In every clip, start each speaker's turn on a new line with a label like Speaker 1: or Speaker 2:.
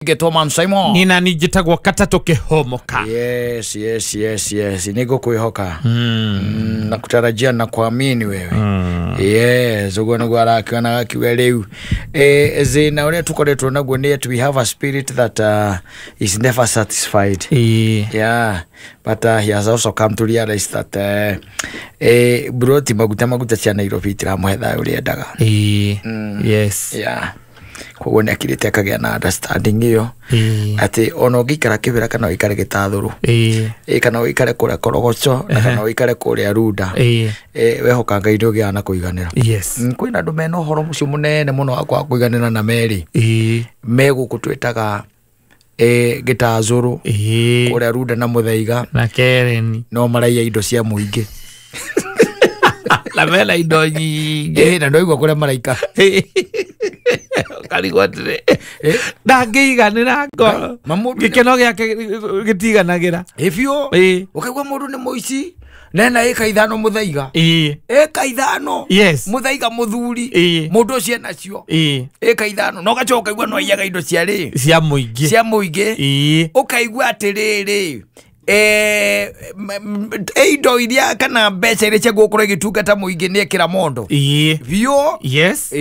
Speaker 1: Ngetwo Man Simon.
Speaker 2: Nina ni njĩtagwo Katatũ Kĩhomoka.
Speaker 1: Yes, yes, yes, yes. Niko kwĩhoka. Na kutarajia na kuamini wewe. Yes, uguo niguo arakiona akiuga rĩu. Thĩna ũrĩa tũkoretwo naguo nĩ atĩ we have a spirit that is never satisfied. Yeah, but he has also come to realize that broti maguta maguta cia Nairobi itiramũhe thayũ ũrĩa endaga.
Speaker 2: Yes.
Speaker 1: Yeah. Koguo nĩ akirĩte akagĩa na understanding ĩyo atĩ ona ũngĩikara kĩbĩra kana ũikare gĩtathũrũ kana ũikare kũrĩa korogoco na kana ũikare kũrĩa runda, wehoka Ngai ndũgĩaga na kũiganĩra.
Speaker 2: Yes.
Speaker 1: Kwĩna andũ mena ũhoro ũcio mũnene mũno wa kwaga kũiganĩra na merĩ me gũkũ twĩtaga gĩtazũrũ kũrĩa runda na mũthaiga
Speaker 2: na Kereni
Speaker 1: no maraiya indo cia mũingĩ
Speaker 2: na mena indo nyingĩ
Speaker 1: na ndwaigua kũrĩa maraikara
Speaker 2: karigwo atĩrĩ ndangĩiganĩra ngoro gĩkeno gĩake gĩtiganagĩra
Speaker 1: biũ. Ũkaigua mũndũ nĩ mũici nena ĩka 5 mũthaiga ĩka 5.
Speaker 2: Yes.
Speaker 1: Mũthaiga mũthuri mũndũ ũcio enacio ĩka 5 na ũgacoka ũkaigua no aiyaga indo cia rĩ
Speaker 2: cia mũingĩ
Speaker 1: cia mũingĩ. Ũkaigua atĩrĩrĩ indo iria kana mbeca iria cia gũkorwo igĩtungata mũingĩ nĩ ekĩra mondo biũ.
Speaker 2: Yes.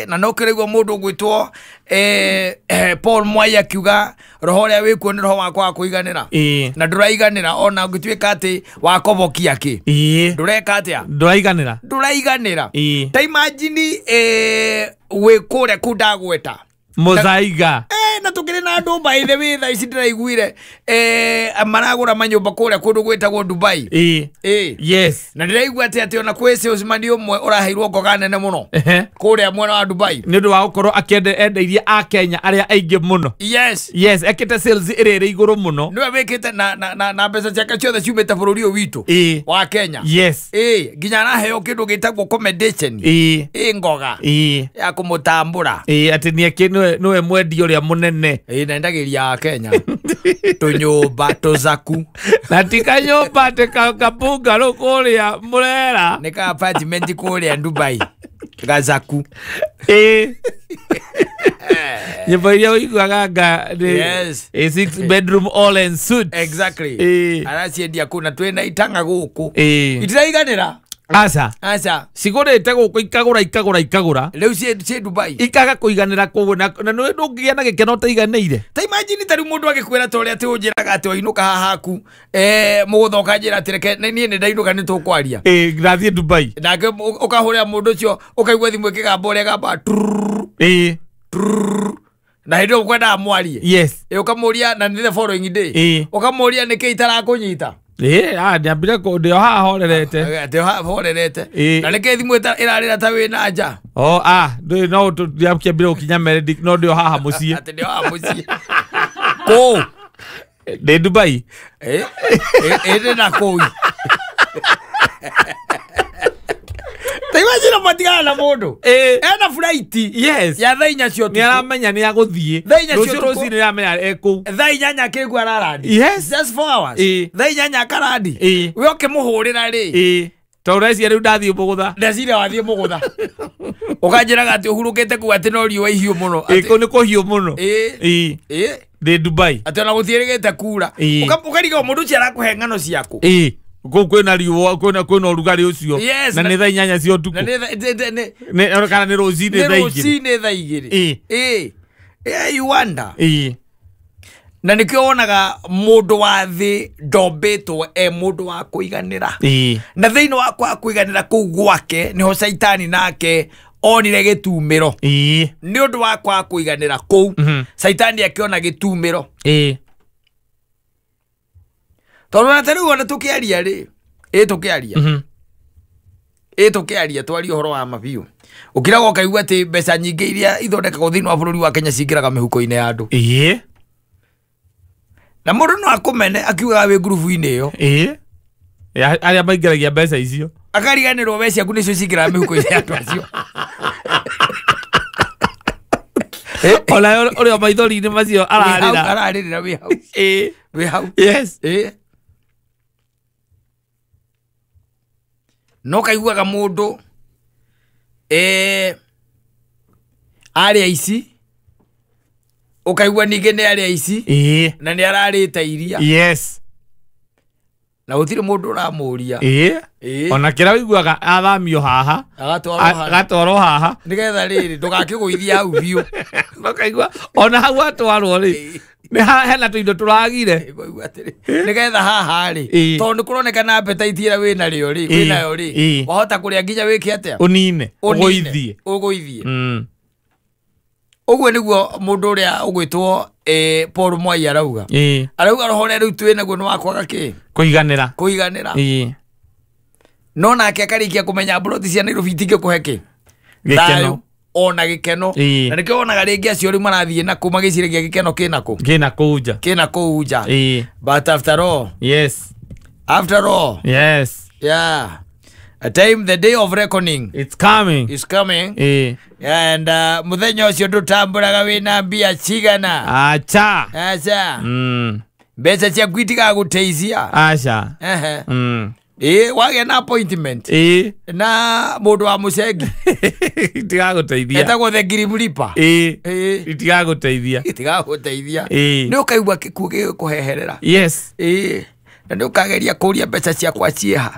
Speaker 1: Na no kĩraigua mũndũ ũgwĩtwo Paul Mwai akiuga roho ũrĩa wĩkuo nĩ roho wakwa wa kũiganĩra na ndũraiganĩra ona ũngĩtuĩka atĩ wakobokia kĩ ndũreka atĩa
Speaker 2: ndũraiganĩra
Speaker 1: ndũraiganĩra. Ta imagine wĩ kũrĩa kũu ndagweta
Speaker 2: Muthaiga
Speaker 1: na tukĩrĩ na andũ by the way thaa ici ndĩraiguire maragũra manyũmba kũrĩa kũndũ gwĩtagwo Dubai.
Speaker 2: Yes.
Speaker 1: Na ndĩraigua atĩ atĩ ona kwĩ salesman ũmwe ũraheirwo ngoga nene mũno kũrĩa mwena wa Dubai
Speaker 2: nĩ ũndũ wa gũkorwo akĩendeirie a Kenya arĩa aingĩ mũno.
Speaker 1: Yes.
Speaker 2: Yes, ekĩte sales ĩrĩa ĩrĩ igũrũ mũno
Speaker 1: nĩwe wĩkĩte na mbeca ciake ciothe ciumĩte bũrũri ũyũ witũ wa Kenya.
Speaker 2: Yes.
Speaker 1: Nginya araheo kĩndũ gĩtagwo commendation ngoga ya kũmũtambũra
Speaker 2: atĩ nĩeke nĩwe mwendia ũrĩa mũnene
Speaker 1: nendagĩria a Kenya tũnyũmba tũzaku
Speaker 2: na ti kanyũmba atĩ kabungarũ kũrĩa Murera
Speaker 1: nĩ ka apartment kũrĩa Dubai gazaku.
Speaker 2: Nyũmba iria ũiguaga nga
Speaker 1: nĩ
Speaker 2: 6 bedroom all en suite.
Speaker 1: Exactly. Araciendia kũu na twĩna itanga gũkũ itiraiganĩra.
Speaker 2: Aca.
Speaker 1: Aca.
Speaker 2: Cigũrĩte gũkũ ikagũra ikagũra ikagũra.
Speaker 1: Rĩu ciĩ Dubai.
Speaker 2: Ikaga kũiganĩra kũu na nĩ ndũngĩgĩa na gĩkeno ũtaiganĩire.
Speaker 1: Ta imagine ta rĩu mũndũ agĩkwĩra ta ũrĩa atĩ ũnjĩraga atĩ wainũka haha haku mũgũtha ũkanjĩra atĩ reke niĩ nĩ ndainũka nĩ tũkwaria.
Speaker 2: Ndathiĩ Dubai.
Speaker 1: Nake ũkahũrĩra mũndũ ũcio ũkaigua thimũ ĩkĩgamba ũrĩa ĩgamba na hĩndĩ ĩyo ũkwendaga mwarie.
Speaker 2: Yes.
Speaker 1: Ũkamũria na nĩ the following day. Ũkamũria nĩkĩ itarakũnyita.
Speaker 2: Ndĩambire ndĩ o haha horerete.
Speaker 1: Ndĩ o haha horerete. Na nĩkĩ thimũ ĩrarĩra ta wĩna nja?
Speaker 2: No ndĩakĩambire gũkinya merĩ no ndĩ o haha mũciĩ.
Speaker 1: Atĩ ndĩ o haha mũciĩ. Kũu?
Speaker 2: Ndĩ Dubai.
Speaker 1: Ĩndĩ na kũu. Ta imagine matigana na mũndũ. Ena flight.
Speaker 2: Yes.
Speaker 1: Ya thaa 4 cia ũtukũ.
Speaker 2: Nĩ aramenya nĩ agũthiĩ.
Speaker 1: Thaa 4 cia
Speaker 2: ũtukũ. Rũciũ rũcinĩ nĩ aramenya e kũu.
Speaker 1: Thaa 8 akĩigua ararandi.
Speaker 2: Yes.
Speaker 1: Just 4 hours. Thaa 8 akarandi. We ũkĩmũhũrĩra rĩ.
Speaker 2: Tondũ ndeciria rĩu ndathiĩ mũgũtha.
Speaker 1: Ndeciria wathiĩ mũgũtha. Ũkanjĩraga atĩ ũhurũkĩte kũu atĩ no riũa ihiũ mũno.
Speaker 2: Kũu nĩ kũhiũ mũno. Ndĩ Dubai.
Speaker 1: Atĩ ona gũtiĩrĩgĩte kura. Ũkarigwo mũndũ ũcio arakũhe ng'ano ciaku.
Speaker 2: Kũu kwĩna riũa kwĩna ũrugarĩ ũcio na nĩ thaa 8 cia ũtukũ kana nĩ rũcinĩ thaa 2.
Speaker 1: Rũcinĩ thaa 2. You wonder. Na nĩkĩo wonaga mũndũ wa thĩ ndombĩtwo e mũndũ wa kũiganĩra. Na thĩinĩ wa kwaga kũiganĩra kũu gwake nĩho caitani nake onire gĩtumĩro. Nĩ ũndũ wa kwaga kũiganĩra kũu caitani akĩona gĩtumĩro. Tondũ ona ta rĩu ona tũkĩaria rĩ tũkĩaria tũkĩaria twarie ũhoro wa mabiũ ũkiraga ũkaigua atĩ mbeca nyingĩ iria ithondekagwo thĩinĩ wa bũrũri wa Kenya cingĩraga mĩhuko-inĩ ya andũ. Na mũndũ no akũmene akiugaga wĩ ngurubu-inĩ ĩyo
Speaker 2: arĩa maingĩragia mbeca icio
Speaker 1: akariganĩrwo we ciaku nĩcio cingĩraga mĩhuko-inĩ ya andũ acio.
Speaker 2: Ona ũrĩa maithori-inĩ macio ararĩra
Speaker 1: ararĩrĩra wĩ hau. Wĩ hau.
Speaker 2: Yes.
Speaker 1: No kaiguaga mũndũ arĩa ici Ũkaigua ningĩ nĩ arĩa ici
Speaker 2: Ĩĩ.
Speaker 1: na nĩ ararĩte iria.
Speaker 2: Yes.
Speaker 1: Na gũtirĩ mũndũ ũramũria.
Speaker 2: Ĩĩ.
Speaker 1: Ĩĩ.
Speaker 2: Ona kĩrĩa ũiguaga athamio haha
Speaker 1: agatwarwo
Speaker 2: haha
Speaker 1: nĩgetha rĩrĩ ndũgakĩgũithia hau biũ.
Speaker 2: Ũkaigua ona hau atwarwo rĩ nĩ hena tũindo tũragire.
Speaker 1: Nĩgetha haha rĩ tondũ nĩ kũronekana appetite ĩrĩa wĩnayo rĩ wĩnayo rĩ wahota kũrĩa nginya wĩke atĩa
Speaker 2: ũnine ũgũithie
Speaker 1: ũgũithie. Ũguo nĩguo mũndũ ũrĩa ũgwĩtwo Paul Mwai arauga. Arauga roho ũrĩa rĩu twĩ naguo nĩ wa kwaga kĩ
Speaker 2: kũiganĩra
Speaker 1: kũiganĩra. No nake akarĩkia kũmenya mburoti cia Nairobi itingĩkũhe kĩ
Speaker 2: gĩkeno
Speaker 1: ona gĩkeno. Na nĩkĩo wonaga rĩngĩ acio rĩu marathiĩ na kũ magĩciragia gĩkeno kĩna kũ
Speaker 2: kĩna kũu nja
Speaker 1: kĩna kũu nja. But after all,
Speaker 2: yes,
Speaker 1: after all,
Speaker 2: yes,
Speaker 1: yeah, a time, the day of reckoning,
Speaker 2: it's coming,
Speaker 1: is coming. And muthenya ũcio ndũtambũraga wĩna mbia cigana.
Speaker 2: Acha
Speaker 1: acha. Mbeca ciaku itigagũteithia.
Speaker 2: Acha.
Speaker 1: Ĩĩ wagĩa na appointment
Speaker 2: Ĩĩ
Speaker 1: na mũndũ wa mũcengi
Speaker 2: itigagũteithia
Speaker 1: etagwo the Grim Reaper.
Speaker 2: Ĩĩ itigagũteithia
Speaker 1: itigagũteithia. Nĩ ũkaigua gĩkuũ gĩgũkũheherera.
Speaker 2: Yes.
Speaker 1: Ĩĩ na nĩ ũkageria kũria mbeca ciakwa ciĩha.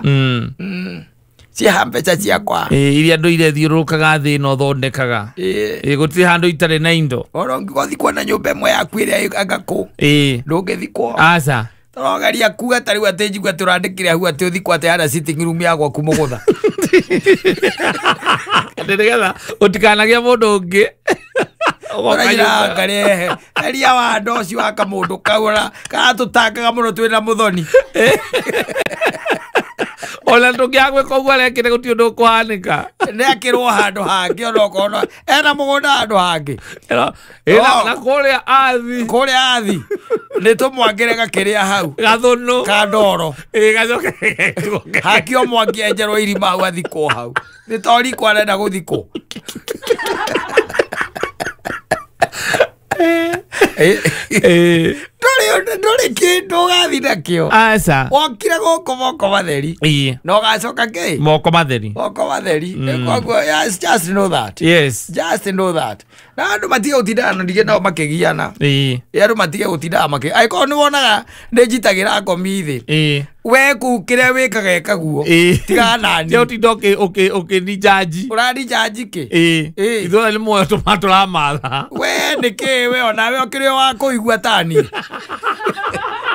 Speaker 1: Ciĩha mbeca ciakwa.
Speaker 2: Ĩĩ iria ndũire thiũrũrũkaga thĩ ĩno thondekaga.
Speaker 1: Ĩĩ
Speaker 2: gũtirĩ handũ itarĩ na indo.
Speaker 1: Oro ũngĩgothikwo na nyũmba ĩmwe yaku ĩrĩa anga kũ.
Speaker 2: Ĩĩ
Speaker 1: ndũngĩthikwo.
Speaker 2: Aca.
Speaker 1: Tũrogeria kuga ta rĩu atĩ njigua tũrandĩkire hau atĩ ũthikwo atĩ harĩa sitting room ya gwaku mũgũtha.
Speaker 2: Nĩgetha ũtikanagĩe mũndũ ũngĩ.
Speaker 1: Ũragira ngarehe eria wa andũ ũcio wa kamũndũ kau karatũtangaga mũno twĩna mũthoni.
Speaker 2: Ona ndũngĩaga gwĩka ũguo arekire gũtirĩ ũndũ ũkũhanĩka.
Speaker 1: Nĩ akĩrwo handũ hangĩ onokorwo ena mũgũnda handũ hangĩ.
Speaker 2: Na kũrĩa athi
Speaker 1: kũrĩa athi nĩ tũmwangĩre gakĩrĩa hau
Speaker 2: gathũnũ
Speaker 1: kandoro.
Speaker 2: Ĩĩ gacoke getwo
Speaker 1: hakio mwangi enjerwo irima hau athikwo hau. Nĩ to riko arenda gũthikwo. Ndũrĩ kĩndũ ũgathiĩ nakĩo.
Speaker 2: Aca.
Speaker 1: Wokire gũkũ moko matheri.
Speaker 2: Ĩĩ
Speaker 1: na ũgacoka kĩ
Speaker 2: moko matheri.
Speaker 1: Moko matheri. Koguo yes, just know that.
Speaker 2: Yes.
Speaker 1: Just know that. Na andũ matige gũtindaga na ningĩ nao makĩgiana.
Speaker 2: Ĩĩ
Speaker 1: andũ matige gũtindaga makĩ angĩkorwo nĩ wonaga nĩ njitagĩra ngomi thĩ.
Speaker 2: Ĩĩ
Speaker 1: we kũu kĩrĩa wĩkaga ĩkaguo. Tiga nani.
Speaker 2: Tiga ũtinda ũkĩnijaji.
Speaker 1: Ũranijaji kĩ?
Speaker 2: Ĩĩ ithuothe nĩ muoyo tũramatha.
Speaker 1: We nĩkĩ we onawe ũkĩrĩ wa kũigua tani.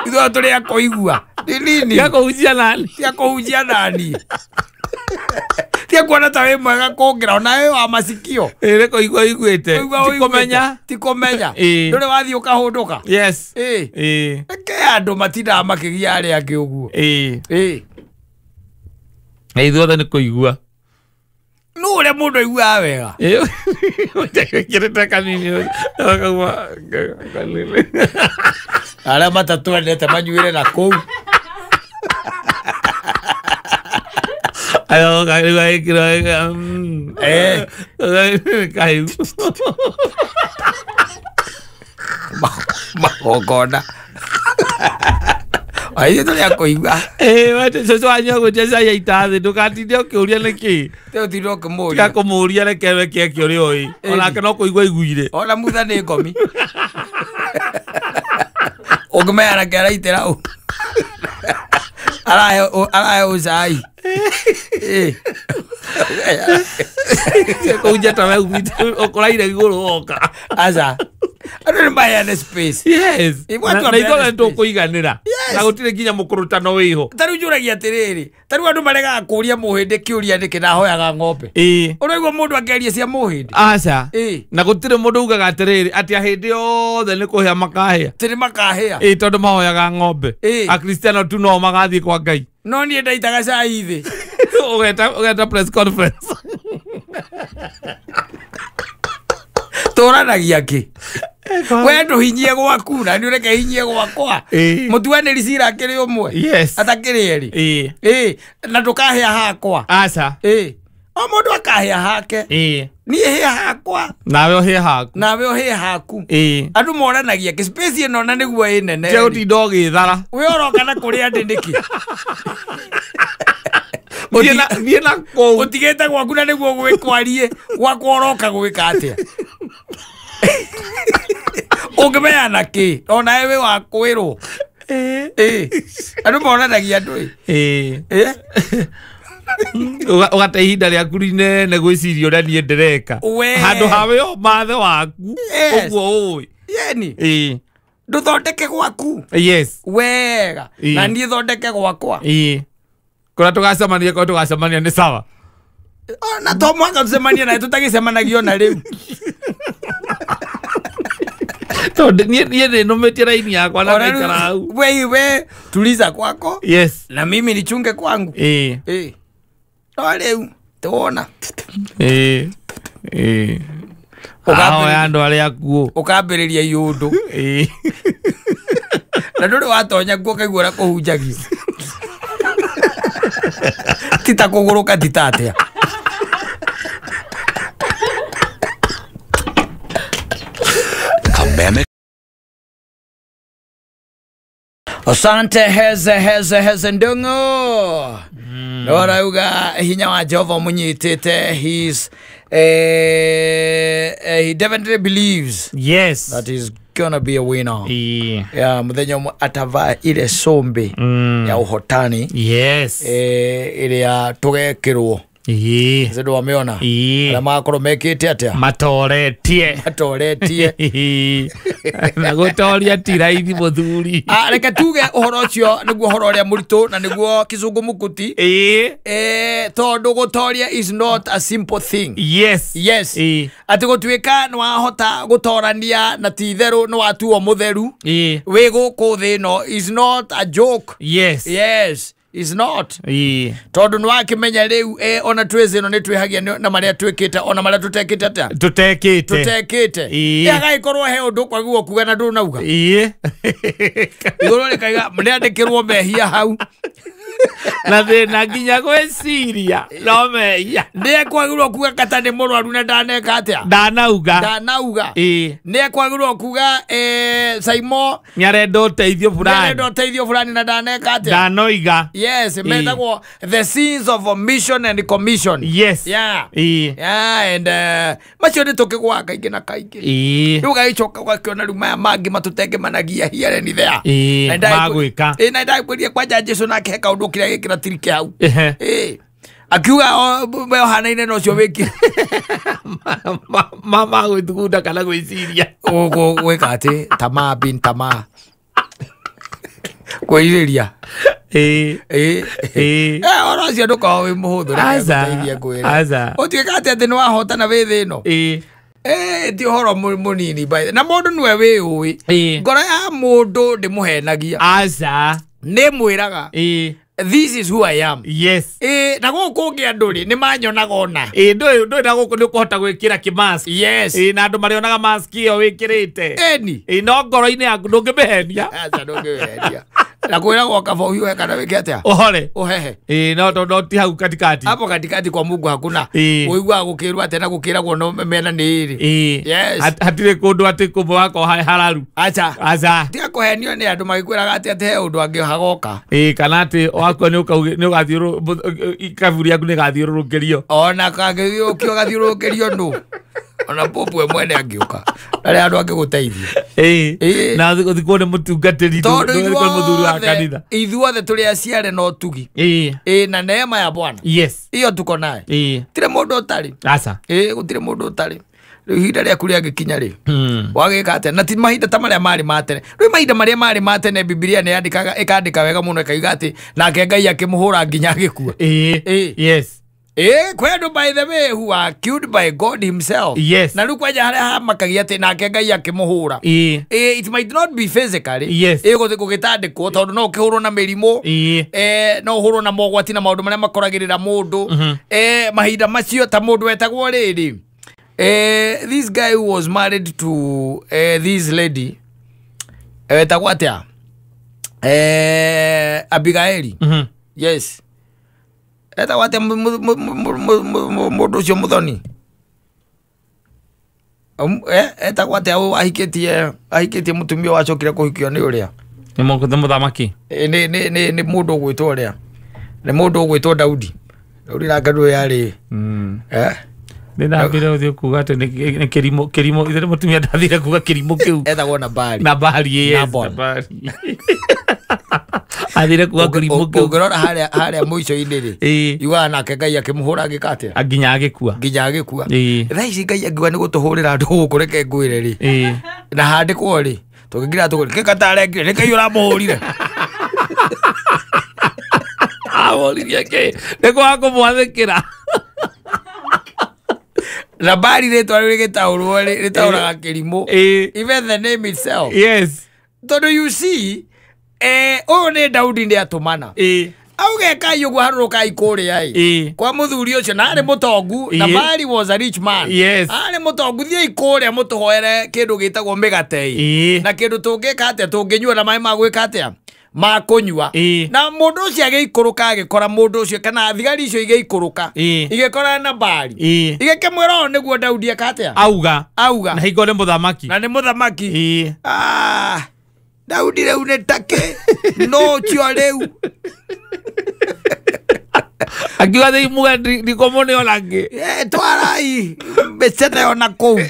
Speaker 1: Ithuothe tũrĩ a kũigua. Nĩ nini.
Speaker 2: Tia kũhunjia nani.
Speaker 1: Tia kũhunjia nani. Tia kuona ta wĩ mwega kũngĩra onawe wa masikio.
Speaker 2: Ĩĩ nĩ kũigua ũiguĩte. Ti kũmenya.
Speaker 1: Ti kũmenya. Ndũrĩ wathiĩ ũkahũndũka.
Speaker 2: Yes.
Speaker 1: Ĩĩ
Speaker 2: Ĩĩ
Speaker 1: reke andũ matindaga makĩgia arĩa angĩ ũguo.
Speaker 2: Ĩĩ
Speaker 1: Ĩĩ
Speaker 2: ithuothe nĩ kũigua.
Speaker 1: Nũ ũrĩa mũndũ aiguaga wega.
Speaker 2: Ĩĩ wĩkĩrĩte kanini ũkaigua kanini.
Speaker 1: Arĩa matatwendete manyuĩre na kũu.
Speaker 2: Ayo kaigua ĩkĩrwo kaigu.
Speaker 1: Magongona. Aithuĩ tũrĩ a kũigua.
Speaker 2: Ĩĩ cũcũ wanyu agwĩtia cai aita thĩ ndũgatinde ũkĩũria nĩkĩ.
Speaker 1: Ũtinde ũkĩmũria.
Speaker 2: Tiga kũmũria reke weke eke ũrĩa ũĩ. Onake no kũigua aiguire.
Speaker 1: Ona mutha nĩ ngomi. Ũngĩmenya nake araitĩra ũ. Arahe ũcai. Ĩĩ
Speaker 2: Kũhunjia ta we umĩte ũkũraire igũrũ woka.
Speaker 1: Aca. Andũ nĩ maheane space.
Speaker 2: Yes.
Speaker 1: Watu
Speaker 2: Na ithuothe
Speaker 1: maheane
Speaker 2: nĩ tũkũiganĩra. Na gũtirĩ nginya mũkũrũtano wĩho.
Speaker 1: Ta rĩu njũragia atĩrĩrĩ, ta rĩu andũ maregaga kũria mũhĩndĩ kĩũria nĩkĩ na ahoyaga ng'ombe.
Speaker 2: Ĩĩ
Speaker 1: Ũraigua mũndũ akĩaria cia mũhĩndĩ.
Speaker 2: Aca.
Speaker 1: Ĩĩ
Speaker 2: Na gũtirĩ mũndũ ugaga atĩrĩrĩ atĩ ahĩndĩ othe nĩ kũhĩa makahĩa.
Speaker 1: Atĩ nĩ makahĩa.
Speaker 2: Ĩĩ tondũ mahoyaga ng'ombe.
Speaker 1: Ĩĩ
Speaker 2: Akristiano tu no magathiĩ kwa Ngai.
Speaker 1: No niĩ ndaitaga cai thĩ.
Speaker 2: Ũgeta press conference.
Speaker 1: Tũranagia kĩ? We ndũhinyie gwaku na nĩ ũreke hinyie gwakwa. Mũtuanĩri cira akĩrĩ ũmwe.
Speaker 2: Yes.
Speaker 1: Atakĩrĩ erĩ.
Speaker 2: Ĩĩ
Speaker 1: Ĩĩ na ndũkahĩa hakwa.
Speaker 2: Aca.
Speaker 1: Ĩĩ o mũndũ akahĩa hake.
Speaker 2: Ĩĩ
Speaker 1: Niĩ hĩa hakwa.
Speaker 2: Nawe ũhĩe haku.
Speaker 1: Nawe ũhĩe haku.
Speaker 2: Ĩĩ
Speaker 1: Andũ moranagia kĩ space ĩno na nĩguo ĩ nene.
Speaker 2: Tiga gũtinda ũgĩthara.
Speaker 1: We ũroka na kũrĩa ndĩ nĩkĩ?
Speaker 2: Thiĩ na kũu.
Speaker 1: Ũtigĩte gwaku na nĩguo gwĩkwarie gwakwa ũroka gwĩka atĩa? Ũngĩmeana kĩ ona wewe wa kwĩrwo andũ monanagia andũ
Speaker 2: ũgate ihinda rĩaku rinene gwĩciria ũrĩa niĩ ndĩreka handũ hawe o mathe waku ũguo ũĩ
Speaker 1: yeni ndũthondeke gwaku
Speaker 2: yes
Speaker 1: wega na niĩ thondeke gwakwa
Speaker 2: kũrĩa tũgacemania korwo tũgacemania nĩ sawa
Speaker 1: na to mwaka tũcemanie nawe tũtagĩcemanagio na rĩu
Speaker 2: tondũ niĩ nĩnũmĩtie raini yakwa na ngaikara hau
Speaker 1: we tuliza kwako
Speaker 2: yes
Speaker 1: na mimi nichunge kwangu no rĩu tuona
Speaker 2: ahoya andũ arĩa akuũ
Speaker 1: ũkambĩrĩria iũndũ na ndũrĩ watonya kuo ũkaigua ũrĩa kũhunjagio ti ta kũgũrũka ti ta atĩa Asante heze heze heze ndungu Norauga hinya wa Jehova munyitite he's he definitely believes
Speaker 2: yes
Speaker 1: that he's gonna be a winner.
Speaker 2: Yeah,
Speaker 1: muthenya atavaa ile sombe ya uhotani
Speaker 2: yes
Speaker 1: ile ya tugekirwo Zedo wameona ala makorwo mekite atia
Speaker 2: matoretie na gutoria ti raithi muthuri
Speaker 1: reke tuge uhoro ucio niguo uhoro uria muritu na niguo kizungumukuti tondu gutoria is not a simple thing
Speaker 2: yes
Speaker 1: yes ati gutuika ni wahota gutorania na ti itheru ni watuo mutheru wi guku thi no is not a joke
Speaker 2: yes
Speaker 1: yes is not tondu ni wakimenya riu ona twezi no ni twihagia na maria twikite ona maria tutekite atia tutekite agaikorwo he undu kwagwo kuga na ndunauga iguru rikaiga niandikirwo mehia hau
Speaker 2: na thina nginya gwiciria no mehia
Speaker 1: ni ekwagirwo kuga kata ni murwaru na ndaneka atia ndanauga ni ekwagirwo kuga Saimo
Speaker 2: ni arenda uteithio fulani
Speaker 1: na ndaneka atia
Speaker 2: ndanoiga
Speaker 1: yes metagwo the sins of omission and commission
Speaker 2: yes
Speaker 1: yeah yeah and macio ni tukigwa kaingĩ na kaingĩ riu gagĩcoka ũgakĩona riu maya mangĩ matũtengemanagia here and there
Speaker 2: magwĩka
Speaker 1: na ndakwĩria kwanja Jesu nake he kaũndũ kĩrĩa gĩkĩra tirike hau akiuga we ũhanaine na ũcio wĩkire
Speaker 2: mama gwĩthugunda kana gwĩciria
Speaker 1: gwĩka atĩ tamaa bin tamaa kwĩrirĩria oro ũcio ndũkoragwo wĩ mũhũthũ reke ngwĩre ũtuĩka atĩ atĩ nĩwahotana wĩ thĩ ĩno ti ũhoro mũnini na mũndũ nĩwe wĩũĩ ngoro ya mũndũ ndĩmũhenagia
Speaker 2: aca
Speaker 1: nĩ mwĩraga this is who I am
Speaker 2: yes
Speaker 1: na gũkũ ũngĩ andũ rĩ nĩ manyonaga ona
Speaker 2: ndũĩ na gũkũ nĩ ũkũhota gwĩkĩra kĩmask
Speaker 1: yes
Speaker 2: na andũ marĩonaga mask ĩyo wĩkĩrĩte
Speaker 1: eni
Speaker 2: no ngoro-inĩ yaku ndũngĩmĩhenia
Speaker 1: aca ndũngĩmĩhenia na kwĩragwo kaba ũhiũhe kana wĩke atĩa
Speaker 2: ũhore
Speaker 1: ũhehe
Speaker 2: no ti hau katikati
Speaker 1: hapo katikati kwa Mungu hakuna ũiguaga gũkĩrwo atĩa na gũkĩragwo no mena nĩ ĩrĩ
Speaker 2: yes hatirĩ kũndũ atĩ kũmwe wako hararu
Speaker 1: aca
Speaker 2: aca
Speaker 1: tiga kũhenio nĩ andũ magĩkwĩraga atĩ atĩ he ũndũ angĩ hagoka
Speaker 2: kana atĩ wakua nĩ ũgathiũrũ kaburi yaku nĩ ĩgathiũrũrũkĩrio
Speaker 1: ona kangĩthiũrũrũkio gathiũrũrũkĩrio nũ ona popu we mwene angĩũka ndarĩ handũ angĩgũteithia
Speaker 2: na ũthikwo nĩ mũtungatĩri
Speaker 1: tondũ
Speaker 2: mũthuri wa kanitha
Speaker 1: ithuothe tũrĩ aciare na ũtugi na neema ya Bwana
Speaker 2: yes
Speaker 1: iyo tuko naye tirĩ mũndũ ũtarĩ
Speaker 2: aca
Speaker 1: gũtirĩ mũndũ ũtarĩ rĩu ihinda rĩaku rĩangĩkinya rĩ wagĩka atĩa na ti mahinda ta marĩa marĩ ma tene rĩu mahinda marĩa marĩ ma tene Bibilia nĩ yandĩkaga ĩkandĩka wega mũno ĩkauga atĩ nake Ngai akĩmũhũra nginya agĩkua
Speaker 2: yes
Speaker 1: kwĩ andũ by the way who are killed by God himself
Speaker 2: yes
Speaker 1: na rĩu kwanja harĩa hamakagia atĩ nake Ngai akĩmũhũra it might not be physically
Speaker 2: yes
Speaker 1: gũgĩtandĩkwo tondũ no ũkĩhũrwo na mĩrimũ no ũhũrwo na mogwati na maũndũ marĩa makoragĩrĩra mũndũ mahinda macio ta mũndũ wetagwo rĩrĩ this guy who was married to this lady wetagwo atĩa Abigaili yes etagwo atĩa mũndũ ũcio mũthoni etagwo atĩa ahikĩtie mũtumia wacokire kũhikio nĩ ũrĩa
Speaker 2: nĩ mũthamaki
Speaker 1: nĩ mũndũ ũgwĩtwo ũrĩa nĩ mũndũ ũgwĩtwo Daudi Daudi nake ndũĩ yarĩ
Speaker 2: Ndambire gũthiĩ kuga atĩ nĩ kĩrimũ kĩrimũ ithe mũtumia ndathire kuga kĩrimũ kĩu.
Speaker 1: Etagwo Nabali.
Speaker 2: Nabali, yes.
Speaker 1: Nabal.
Speaker 2: Nabali. Athire kuga kĩrimũ kĩu.
Speaker 1: Ũngĩrora harĩa mũico-inĩ rĩ, yugaga nake Ngai akĩmũhũra agĩka atĩa?
Speaker 2: Nginya agĩkua.
Speaker 1: Nginya agĩkua. Thaa ici Ngai angiuga nĩ gũtũhũrĩra andũ gũkũ reke ngwĩre rĩ, na handĩkwo rĩ, tũngĩngira tũgũre kĩka tarengire nĩ Ngai ũramũhũrire.
Speaker 2: Amũririe kĩ? Nĩ kwaga kũmwathĩkĩra.
Speaker 1: Nabali rĩtwa rĩu rĩgĩtaũrwo rĩ, rĩtaũraga kĩrimũ. Even the name itself.
Speaker 2: Yes.
Speaker 1: Tondũ you see, ũyũ nĩ Daudi nĩ atũmana. Auge kai ũguo harũrũkai kũrĩa ĩ. Kwa mũthuri ũcio na arĩ mũtongu, Nabali was a rich man.
Speaker 2: Yes.
Speaker 1: Arĩ mũtongu, thiĩi kũrĩa mũtũhoere kĩndũ gĩtagwo mĩgate ĩ. Na kĩndũ tũngĩka atĩa, tũngĩnyua na maĩ ma gwĩka atĩa, ma kũnyua. Na mũndũ ũcio agĩikũrũka agĩkora mũndũ ũcio kana thigari icio igĩikũrũka igĩkora Nabali. Igĩkĩmwĩra ũũ nĩguo Daudi eka atĩa?
Speaker 2: Auga.
Speaker 1: Auga.
Speaker 2: Na hingo nĩ mũthamaki.
Speaker 1: Na nĩ mũthamaki. Daudi rĩu nĩ take no ũcio rĩu.
Speaker 2: Akiuga thĩi muge ndikũmũne ona ngĩ.
Speaker 1: Twarai mĩcene ona kũu.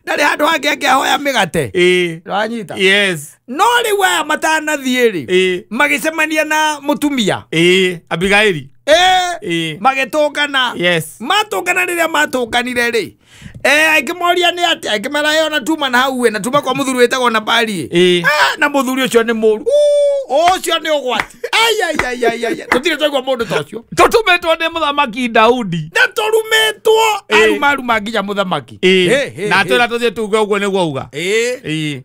Speaker 1: Ndarĩ handũ hangĩ angĩahoya mĩgate. Wanyita?
Speaker 2: Yes.
Speaker 1: No rĩu aya matanathiĩ rĩ, magĩcemania na mũtumia.
Speaker 2: Abigaili.
Speaker 1: Magĩtũngana.
Speaker 2: Yes.
Speaker 1: Matũngana rĩrĩa matũnganire rĩ, akĩmoria nĩ atĩa, akĩmera ona tuma na hau na tuma kwa mũthuri wĩtagwo Nabali. Na mũthuri ũcio nĩ mũru. Ũcio nĩ ũgwati. Ai ai ai ai ai. Tũtirĩ twaigua mũndũ ta ũcio.
Speaker 2: Tũtũmĩtwo nĩ mũthamaki Daudi.
Speaker 1: Na tũrumĩtwo arumaruma nginya mũthamaki.
Speaker 2: Na twĩra tũthiĩ tuge ũguo nĩguo auga.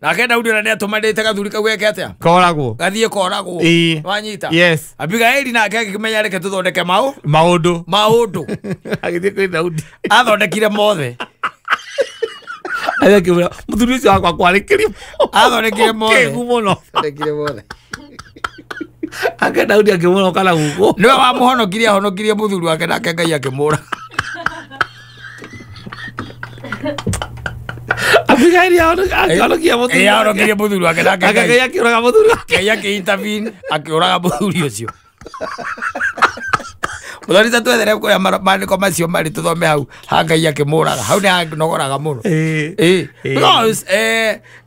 Speaker 1: Nake Daudi ona nĩ atũmanĩte gathuri kau geke atĩa?
Speaker 2: Koragwo.
Speaker 1: Gathiĩ koragwo. Wanyita?
Speaker 2: Yes.
Speaker 1: Abigaili nake agĩkĩmenya reke tũthondeke
Speaker 2: maũndũ.
Speaker 1: Maũndũ.
Speaker 2: Agĩthiĩ kwĩ Daudi.
Speaker 1: Athondekire mothe.
Speaker 2: Agĩkĩmwĩra mũthuri ũcio wakwa kwarĩ kĩrimũ.
Speaker 1: Athondekire mothe.
Speaker 2: Kĩgu mũno.
Speaker 1: Athondekire mothe.
Speaker 2: Ake Daudi akĩmũroka na guoko.
Speaker 1: Nĩwe wamũhonokirie, ahonokirie mũthuri wake nake Ngai akĩmũra.
Speaker 2: Abigaili ahonokia mũthuri.
Speaker 1: Ahonokirie mũthuri wake nake
Speaker 2: Ngai akĩũraga mũthuri wake.
Speaker 1: Ngai akĩ-intervene akĩũraga mũthuri ũcio. Mũthoni ta twethere kũrĩa maandĩko macio marĩ tũthome hau ha Ngai akĩmũraga. Hau nĩ hanogoraga mũno. Because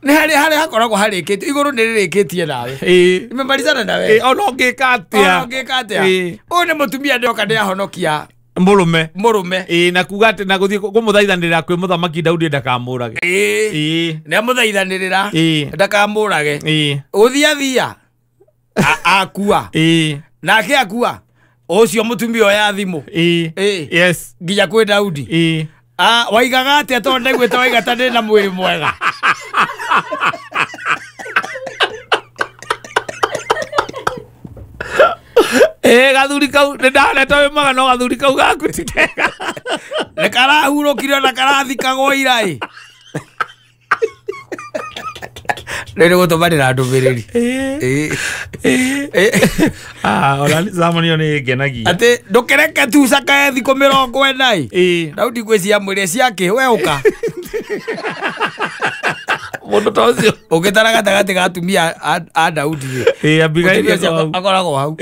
Speaker 1: nĩ harĩa hakoragwo harĩkĩtie igũrũ nĩ rĩrĩkĩtie nawe. Imemalizana nawe.
Speaker 2: Ona ũngĩka atĩa.
Speaker 1: Ona ũngĩka atĩa. Ũyũ nĩ mũtumia nĩoka nĩ ahonokia
Speaker 2: mũrũme.
Speaker 1: Mũrũme.
Speaker 2: Na kuga atĩ na gũthiĩ kũmũthaithanĩrĩra kwĩ mũthamaki Daudi ndakamũrage.
Speaker 1: Nĩ amũthaithanĩrĩra ndakamũrage. Gũthiĩ athia akua. Nake akua. Ũcio mũtumia oya thimũ.
Speaker 2: Yes.
Speaker 1: Nginya kwĩ Daudi. Waigaga atĩa tondũ ndaiguĩte waiga ta ndĩ na mwĩrĩ mwega.
Speaker 2: Gathuri kau nĩ ndonete wĩ mwega no gathuri kau gaku ti kega.
Speaker 1: Nĩ karahurũkire na karathikagwo ira ĩ. Rĩu nĩ gũtũmanĩra ndũmĩrĩri.
Speaker 2: Ona sermon ĩyo nĩ ĩngenagia.
Speaker 1: Atĩ ndũkĩreke tu cakae thikũ 40 ĩ. Daudi ngwĩciria mwĩre ciake we ũka.
Speaker 2: Mũndũ ta ũcio.
Speaker 1: Ũngĩtara gatagatĩ ga atumia a Daudi rĩ.
Speaker 2: Abigaili
Speaker 1: akoragwo hau.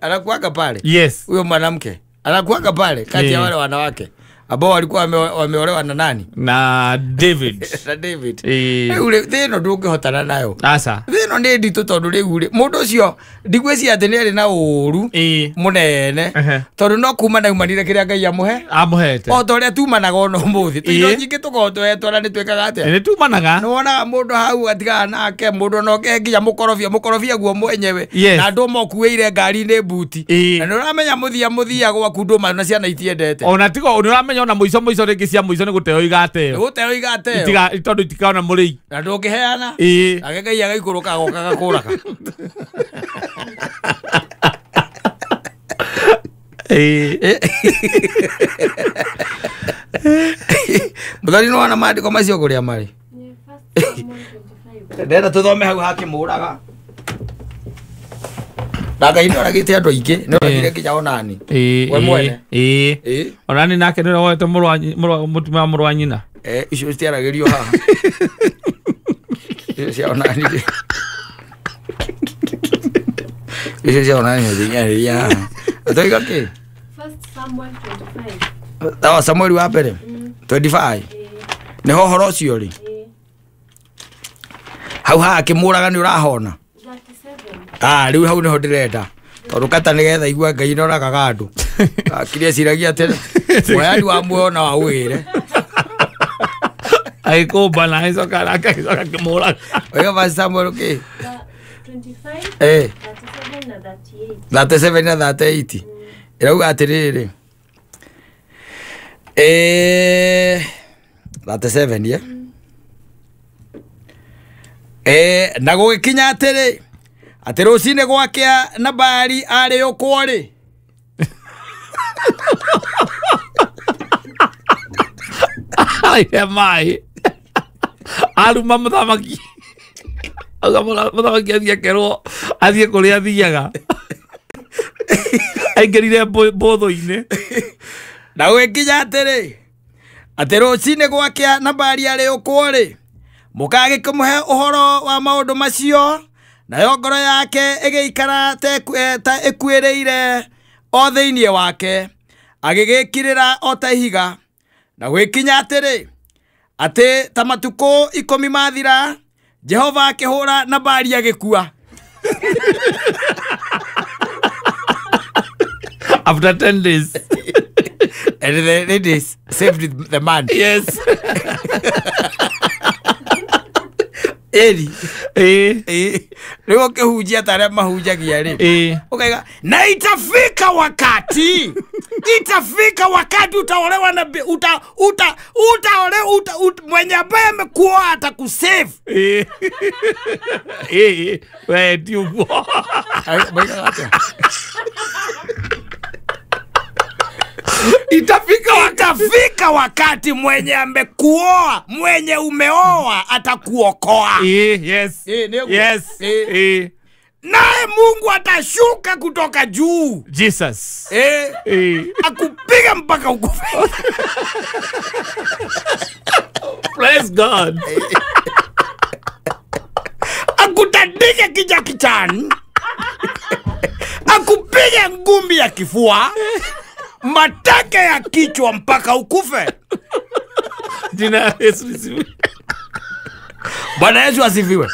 Speaker 1: Anakuanga pale.
Speaker 2: Yes.
Speaker 1: Huyo mwanamke anakuanga pale kati ya wale wanawake ambao walikuwa wameolewa na nani?
Speaker 2: Na David.
Speaker 1: Na David. Rĩu rĩ thĩno ndũngĩhotana nayo.
Speaker 2: Aca.
Speaker 1: Thĩno nĩ nditũ tondũ rĩu rĩ mũndũ ũcio ndigwĩciria atĩ nĩ arĩ na ũũru mũnene tondũ no kuma naumanire kĩrĩa Ngai amũhe.
Speaker 2: Amũhete.
Speaker 1: O ta ũrĩa tumanaga ona ũmũthĩ. Indo nyingĩ tũkoragwo tũhetwo na nĩ twĩkaga atĩa?
Speaker 2: Nĩ tumanaga.
Speaker 1: Nĩ wonaga mũndũ hau atigana nake mũndũ ona ũke nginya mũkorobia guo mwenyewe na ndũma ũkuĩire ngari-inĩ mbuti. Na nĩ ũramenya mũthia gwaku ndũma na ciana itiendete.
Speaker 2: Ona tigo nĩ ũramenya ona mũico mũico rĩngĩ cia mũico nĩ gũteo igateo.
Speaker 1: Gũteo igateo.
Speaker 2: Itiga tondũ itikaona mũrĩi.
Speaker 1: Na ndũngĩheana. Nake Ngai agaikũrũka agoka agakũraga. Mũthoni nĩ wona maandĩko macio kũrĩa marĩ? Ndĩrenda tũthome hau hakĩmũraga. Na Ngai nĩ oragĩte andũ aingĩ, nĩ oragire nginya onani. We mwene.
Speaker 2: Onani nake nĩ woete mũtumia wa mũrũ wa nyina.
Speaker 1: Icio citiaragĩrio haha. Icio cia onani. Icio cia onani citiaragĩrio haha. Atoiga kĩ?
Speaker 3: First Samuel 25.
Speaker 1: Tawa Samuel wa mbere 25 nĩho ũhoro ũcio rĩ hau haha akĩmũraga nĩ ũrahona 37 rĩu hau nĩho ndĩrenda tondũ kata nĩgetha igua Ngai noragaga andũ akiria ciragia atĩ mũheani wa muoyo no aũgĩre
Speaker 2: agĩkũmba na agĩcoka agĩcoka akĩmũraga.
Speaker 1: Oiga basi Samuel kĩ
Speaker 3: 25 37 na 38
Speaker 1: 37 na 38 ĩrauga atĩrĩrĩ 37 ye na gũgĩkinya atĩrĩ atĩ rũcinĩ gwakĩa Nabali arĩ ũkwo rĩ
Speaker 2: araire maĩ aruma mũthamaki auga mũthamaki athiĩ akerwo athiĩ kũrĩa athiaga aingĩrire mbũthũ-inĩ
Speaker 1: na gũgĩkinya atĩrĩ atĩ rũcinĩ gwakĩa Nabali arĩ ũkwo rĩ mũka agĩkĩmũhe ũhoro wa maũndũ macio nayo ngoro yake ĩgĩikara ta ĩkuĩrĩire o thĩinĩ wake agĩgĩkirĩra o ta ihiga na gwĩkinya atĩrĩ atĩ ta matukũ 10 mathira Jehova akĩhũra Nabali agĩkua.
Speaker 2: After 10 days.
Speaker 1: And the ladies saved the man.
Speaker 2: Yes.
Speaker 1: Eri. Rĩu ũkĩhunjia ta arĩa mahunjagia rĩ. Ukaiga na itafika wakati. Itafika wakati utaolewa na mwenye ambaye amekuoa atakusave.
Speaker 2: We ti ũguo.
Speaker 1: Itafika wakati mwenye amekuoa, mwenye umeoa atakuokoa.
Speaker 2: Yes. Yes.
Speaker 1: Naye Mungu atashuka kutoka juu.
Speaker 2: Jesus.
Speaker 1: Akupiga mpaka ukufe.
Speaker 2: Praise God.
Speaker 1: Akutandike Jackie Chan. Akupige ngumi ya kifua. Mateke ya kichwa mpaka ukufe.
Speaker 2: Jina Yesu lisifiwe.
Speaker 1: Bwana Yesu asifiwe.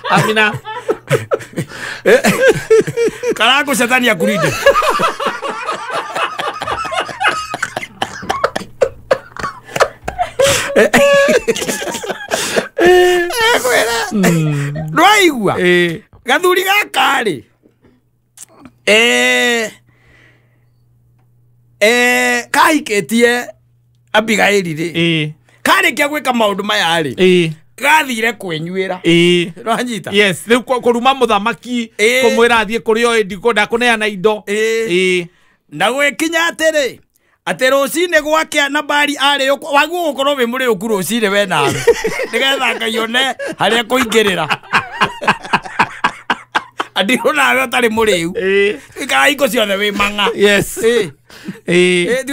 Speaker 2: Amina.
Speaker 1: Karako shetani akulinde. Ndwaigua gathuri gaka rĩ kahikĩtie Abigaili rĩ karĩkia gwĩka maũndũ maya rĩ gathire kwĩnyuĩra nĩwanyita.
Speaker 2: Yes, rĩu kũruma mũthamaki kũmwĩra athiĩ kũrĩa oĩ ndikwenda kũneana indo.
Speaker 1: Na gwĩkinya atĩrĩ atĩ rũcinĩ gwakĩa Nabali arĩ waguo gũkorwo wĩ mũrĩũku rũcinĩ we nawe nĩgetha Ngai one harĩa kũingĩrĩra. Andirwo nawe ũtarĩ mũrĩu ikara hingo ciothe wĩ mang'a.
Speaker 2: Yes.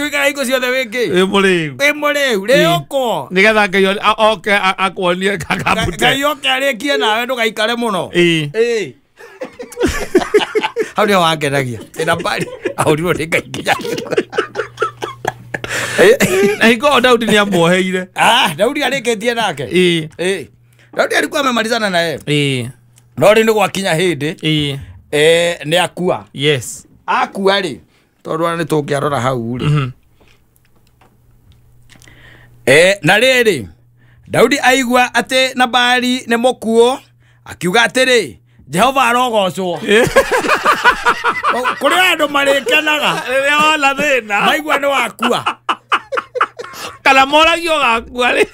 Speaker 1: Ikara hingo ciothe wĩ kĩ
Speaker 2: wĩ mũrĩu
Speaker 1: wĩ mũrĩu rĩũkwo
Speaker 2: nĩgetha Ngai oke akuonie kakabute.
Speaker 1: Ngai oke arĩkie nawe ndũgaikare mũno. Hau nĩho wangenagia Nabali ahũrirwo nĩ Ngai nginya
Speaker 2: na hingo Daudi nĩamuoheire.
Speaker 1: Daudi arĩkĩtie nake. Daudi alikuwa amemalizana na yeye. No rĩ nĩ gwakinya hĩndĩ nĩ akua.
Speaker 2: Yes.
Speaker 1: Akua rĩ tondũ ona nĩ tũngĩarora hau rĩ na rĩrĩ Daudi aigua atĩ Nabali nĩ mũkuũ akiuga atĩrĩ Jehova arogocwo. Kũrĩ andũ marĩkenaga
Speaker 2: rĩrĩa wona thĩna
Speaker 1: maigua nĩ wakua
Speaker 2: kana moragio gakua rĩ.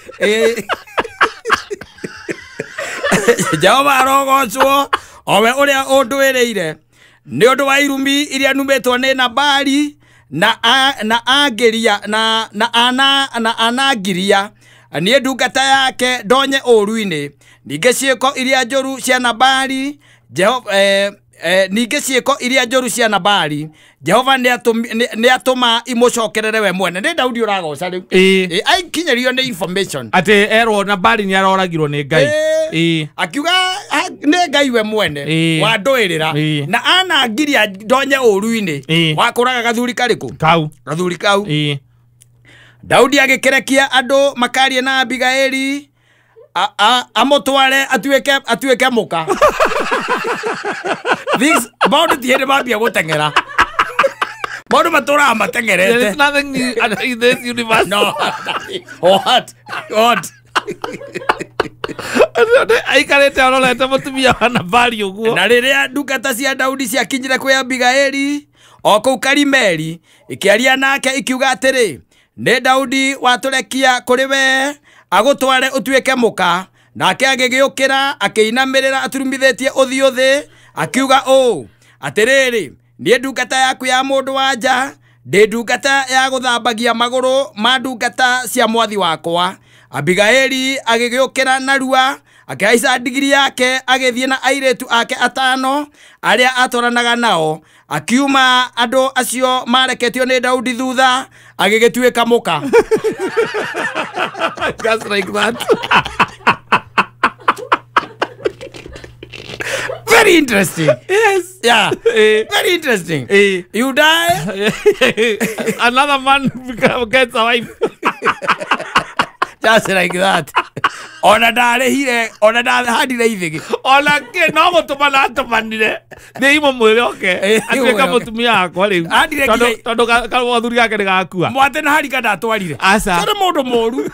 Speaker 1: Jehova arogocwo owe ũrĩa ũndwĩrĩire nĩ ũndũ wa irumi iria numĩtwo nĩ Nabali na angiria na anangiria niĩ ndungata yake ndonye ũũru-inĩ ningĩ ciĩko iria njũru cia Nabali Jehova ningĩ ciĩko iria njũru cia Nabali Jehova nĩatũma imũcokerere we mwene. Nĩ Daudi ũragoca rĩu. Aikinyĩrio nĩ information
Speaker 2: atĩ erwo Nabali nĩaroragirwo nĩ Ngai.
Speaker 1: Akiuga nĩ Ngai we mwene wandũĩrĩra na anangiria ndonye ũũru-inĩ wakũraga gathuri karĩkũ
Speaker 2: kau
Speaker 1: gathuri kau. Daudi agĩkĩrekia andũ makarie na Abigaili amũtware atuĩke mũka. These maũndũ ti hĩndĩ mambia gũteng'era. Maũndũ matũraga mateng'erete.
Speaker 2: There is nothing new in this universe.
Speaker 1: No. What? What?
Speaker 2: Aikarĩte arorete mũtumia wa Nabali ũguo.
Speaker 1: Na rĩrĩa ndungata cia Daudi ciakinyire kwĩ Abigaili o kũu Karimeli, ikĩaria nake ikiuga atĩrĩ, nĩ Daudi watũrekia kũrĩ we agũtware ũtuĩke mũka. Nake agĩgĩũkĩra akĩinamĩrĩra aturumithĩtie ũthiũ thĩ, akiuga ũũ, atĩrĩrĩ, niĩ ndungata yaku ya mũndũ wa nja, ndĩ ndungata ya gũthambagia magũrũ ma ndungata cia mwathi wakwa. Abigaili agĩgĩũkĩra narua akĩhaica ndigiri yake agĩthiĩ na airĩtu ake atano arĩa atwaranaga nao, akiuma andũ acio mareketio nĩ Daudi thutha, agĩgĩtuĩka mũka.
Speaker 2: Just like that.
Speaker 1: Very interesting.
Speaker 2: Yes.
Speaker 1: Yeah. Very interesting. You die,
Speaker 2: another man gets a wife.
Speaker 1: Just like that. Ona ndarĩhire, ona ndahandire ithigi.
Speaker 2: Ona kĩ no gũtũmana atũmanire. Nĩ imwe mwĩre oke. Atuĩka mũtumia wakwa rĩu. Tondũ gathuri gake nĩ gakua.
Speaker 1: Mwate na harika ndatwarire.
Speaker 2: Aca.
Speaker 1: Tondũ mũndũ mũru.